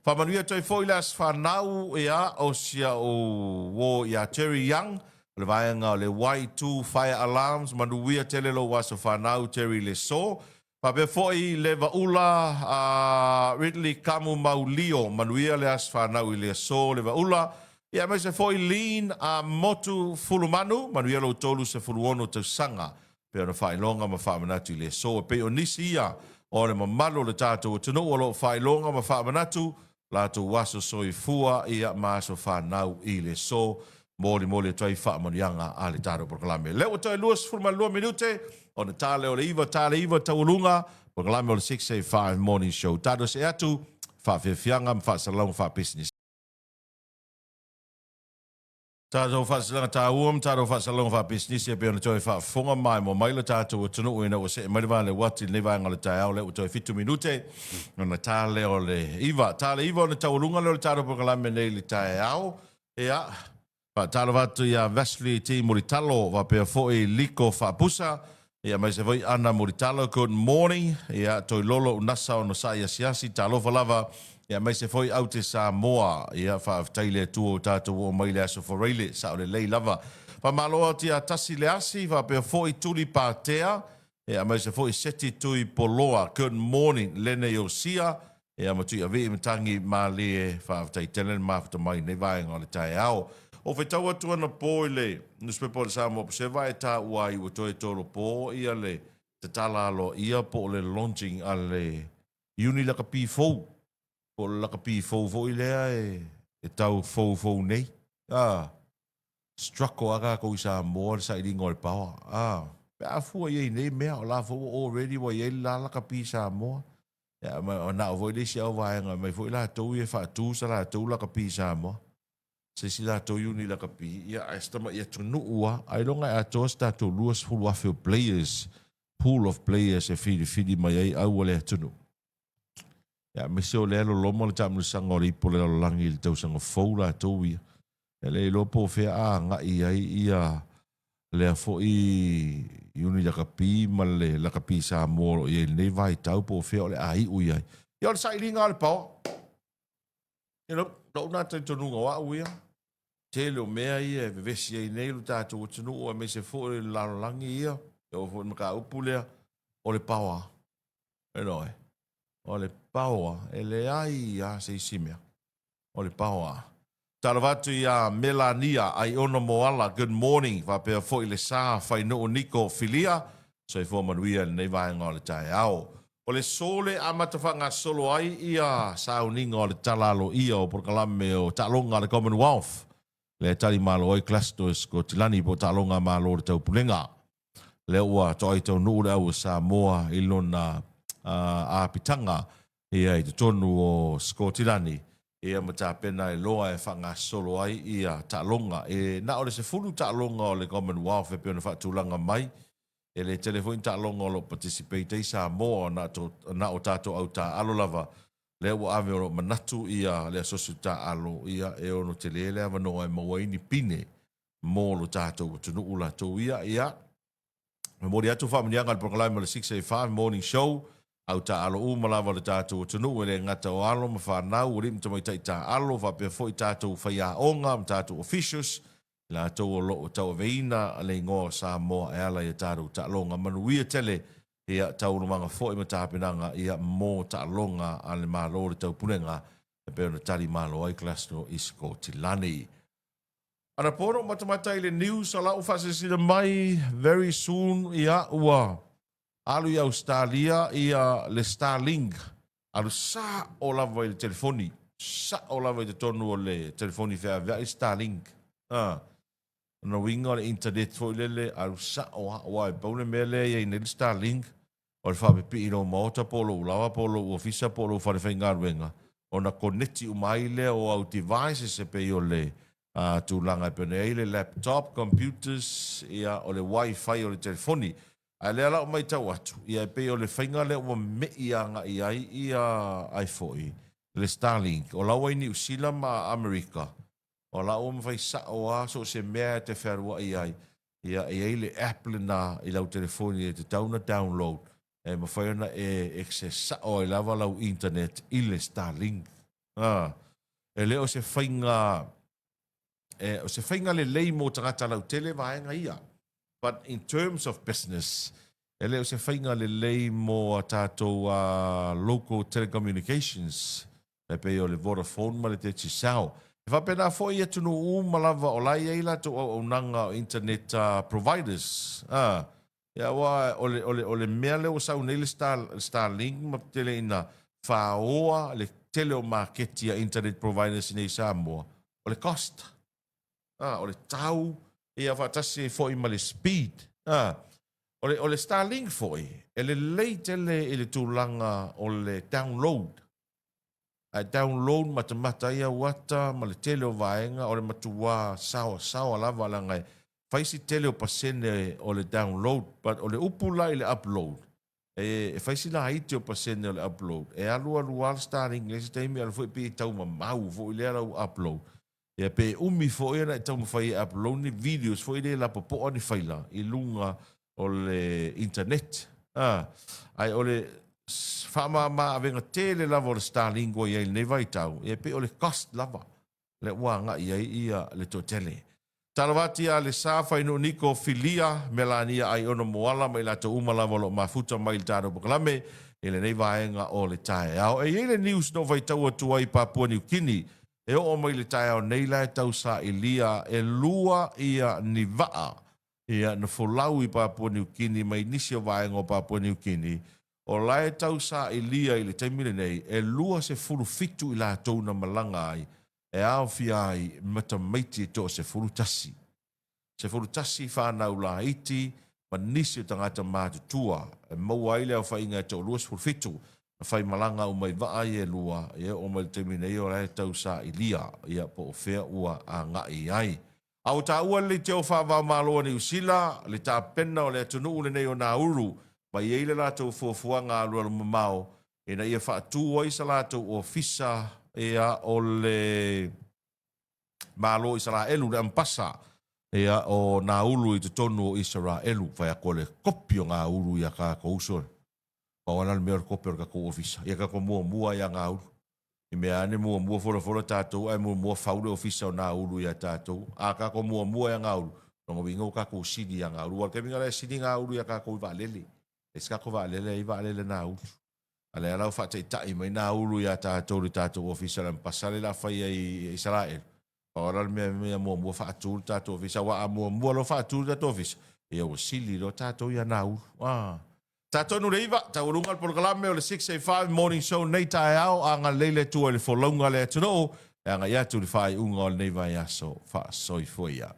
Faamanuia atu ai foi le aso fanau ia o si au uo ia Terry Young o le vaega o le Y2 Fire Alarms. Manuia tele lou aso fanau Terry i le so. Faapea foi le Vaula a Ridley Kamu Maulio, manuia le aso fanau i le aso le Vaula, ia aemaise foi Lean a Motu Fulumanu, manuia lou 36 tausaga pei ona faailoga ma faamanatu i le aso. E pei o nisi ia o le mamalu o le tatou atunuu o lo o faailoga ma faamanatu latou aso soifua ia ma aso fanau i le aso. Molimoli atu ai faamanuiaga a le tatou polokalame. Lea ua toe 22 minute ona ta lea o le 9, ta le 9 taualuga, polokalame o le 685 Morning Show. Tatou see atu, faafiafiaga ma faasalalauga faapisinisi. Tatou faasilasilaga taua ma tatou faasalalauga faapisinisi e pei ona toe faafofoga maimoa mai lo tatou atunuu ina ua see mai le va le uati i lenei vaega o le taeao lea ua toe fitu minute ona ta lea o le iva. Ta le iva ona taualuga lea o le tatou polokalame nei i le taeao. Ia, faatalofa atu ia Wesley T. Mulitalo faapea foi Liko Faapusa, ia aemaise foi Ana Mulitalo, good morning. Ia, Toilolo Unasa Onosai Asiasi, talofa lava. Ia aemaise foi Aute Samoa, ia faafetai i le Atua ua tatou oo mai i le Aso Faraile, sao lelei lava. Faamalo atu ia Tasi Leasi faapea foi Tuli Patea, ia aemaise foi Seti Tui Poloa, good morning. Lene Iosia, Ia ma Tuiavii Matangi Malie, faafetai tele le mafuta mai i lenei vaega o le taeao. Ua faitau atu anapo i le nusipepa o le Samoa Observer e taua ai ua toe tolopo ia le tatala aloaia po o le launching a le Iuni Lakapi fou, po o le lakapi fou foi lea e tau foufou nei. A struggle lava tatou i Samoa i le sailiga o le power. A pe a fua i ai i nei mea, o la foi ua already ua i ai le la lakapi i Samoa. Ia, ma na o foi le isi au vaega, mai foi latou ia e faatu sa latou lakapi i Samoa. Se isi latou iuni lakapi, ia, ae se tamai atunuu lava, ailoga e atoa se tatou 20,000 o players, pool of players e filifili mai ai au o le atunuu. Ia, aemaise o lea e loloma le taamilosaga o le ipu o le lalolagi i le tausaga fou latou ia. E le iloa po o fea a agai i ai ia lea foi iuni lakapi ma le lakapi Samoa o lo o i ai i lenei vaitau po o fea o le a iu i ai. Ia o le sailiga lava o le paoa. You know, lou na talitonuga o au ia, tele o mea ia e vevesi ai nei lo tatou atunuu aemaise foi o le lalolagi ia, e oo foi i le mataupu lea, o le paoa. You know, o le paoa e leai lava se isi mea. O le paoa. Talofa atu ia Melania Aiono Moala, good morning, faapea foi le sa Fainuu Niko Filia, soifua manuia i lenei vaega o le taeao. O le sole amata faagasolo ai ia sauniga o le tala aloaia o polokalame o taaloga a le Commonwealth, lea e tali malo ai Glasgow Sikotilani po o taaloga a Malo o le Taupulega. Lea ua toai taunuu le au o Samoa i lona apitaga ia i totonu o Sikotilani ia ma tapena ai loa e faagasolo ai ia taaloga. E na o le 10 taaloga o le Commonwealth e pei ona faatulaga mai. E le tele foi ni taaloga o lo o participate ai Samoa na o tatou au taaalo lava lea ua ave o lo o manatu ia le asosi o taaalo ia e ono tele le avanoa e maua ai ni pine mo lo tatou atunuu latou ia. Ia, momoli atu faamanuiaga i le polokalame o le 685 Morning Show. Au taaalo uma lava o le tatou atunuu e le gata o alo ma fanau, alii ma tamaitai taaalo, faapea foi tatou faiaoga ma tatou officials, i latou o lo o tauaveina le igoa o Samoa e ala i a tatou taaloga. Manuia tele ia taualumaga foi ma tapenaga ia mo taaloga a le Malo o le Taupulega e pei ona tali malo ai Glasgow i Sikotilani. Anapo na ou matamata i le news a lau faasilasila mai very soon ia ua alu i Ausetalia ia le Starlink, alu sa'o lava i le telefoni, sa'o lava i totonu o le telefoni feaveai Starlink. A, lona uiga o le internet foi lele, alu sa'o lava, aua e pau le mea lea e i ai nei le Starlink, o le faapipii i lou maota po o lou laoa po o lou ofisa po o lou falefaigaluega, ona koneti uma ai lea o au devices e pei o le tulaga e pei ona i ai le laptop, computers, ia o le wifi o le telefoni. A o lea la ua matau atu, ia e pei o le faiga lea ua me'i agai ai ia ai foi le Starlink. O la ua i Niu Sila ma Amerika, o la ua mafai sao lava so o se mea e te fealuai ai, ia e i ai le app lena i lau telefoni e tatau ona download e mafai ona e access sao ai lava lau internet i le Starlink. A, e le o se faiga, e, o se faiga lelei mo tagata lautele vaega ia. But in terms of business, e le o se faiga lelei mo a tatou local telecommunications, e pei o le Vodafone ma le Digicel. E faapena foi i atunuu uma lava o la e i ai latou auaunaga o internet providers. Ia aua o le, o le, o le mea lea ua sau nei le Star, Starlink ma tele ina faoa le tele o maketi a internet providers i nei i Samoa, o le cost. A, o le tau, ia faatasi ai foi ma le speed. A, o le, o le Starlink foi, e lelei tele i le tulaga o le download. Ae download matamata ai au ata ma le tele o vaega, o le matuā saoasaoa lava leaga e fai si tele o pasene o le download, but o le upu la i le upload, e fai si laiti o pasene o le upload. E alualu lava le Starlink i le isi taimi, alu foi pei e taumamau foi lea lau upload. Ia pe umi foi ona e taumafai e upload ni videos foi lea lapopoa ni faila i luga o le internet. A, ae o le faamama avega tele lava o le Starlink ua i ai i lenei vaitau, ia pei o le cost lava lea ua agai i ai ia le toatele. Talofa atu ia Alesa, Fainuu Niko, Filia, Melania Aiono Moala ma i latou uma lava o lo o mafuta mai i le tatou polokalame i lenei vaega o le taeao. E i ai le news na ou faitau atu ai i Papua Niu Kini E oo mai le taeao nei la e tau sailia e lua ia ni vaa ia na folau i Papua Niu Kini mai nisi o vaega o Papua Niu Kini, o la e tau sailia i le taimi lenei e 27 i latou na malaga ai e aofia ai ma tamaiti e toa-11. 11 whānau laiti ma nisi o tagata matutua e maua ai le aofaiga e toalua 17 na whai malanga uma i vaa i e lua e oo mai le taimi nei o la e tau sailia ia po o fea ua agai ai. A ua taua le leitio faava-o-Malo a Niu Sila, le tapena o le atunuu lenei o Nauru ma i ai le latou fuafuaga alualu mamao ina ia faatu ai sa latou ofisa ia o le Malo o Isaraelu, le Ampasa, ia, o Naulu i totonu o Isaraelu. Fai atu o le kopi o Naulu ia tatou uso. Pau lava le mea o le kopi o le tatou ofisa. Ia tatou muamua ia Naulu. I mea ane muamua folafola tatou ae muamua fau le ofisa o Naulu ia tatou. A tatou muamua ia Naulu, lona uiga ua tatou sili ia Naulu. Aua o le taimi la e sili Naulu ia tatou i vaalele. E leai se tatou vaalele, e i ai vaalele a Naulu. A lea la ua faataitai mai Naulu ia tatou i le tatou ofisa o le Ambassador lea o le a fai ai i Isaraelu. Pau lava le mea ia muamua faatu le tatou ofisa, aua a muamua loa faatu le tatou ofisa, ia ua sili loa tatou ia Naulu. Ah. Ta tonu le iva, taualuga le polokalame o le 685 Morning Show nei taeao, agalelei le Atua i le folauga a le atunuu, e agai atu i le faaiuga o lenei vaiaso. Faasoifua ia.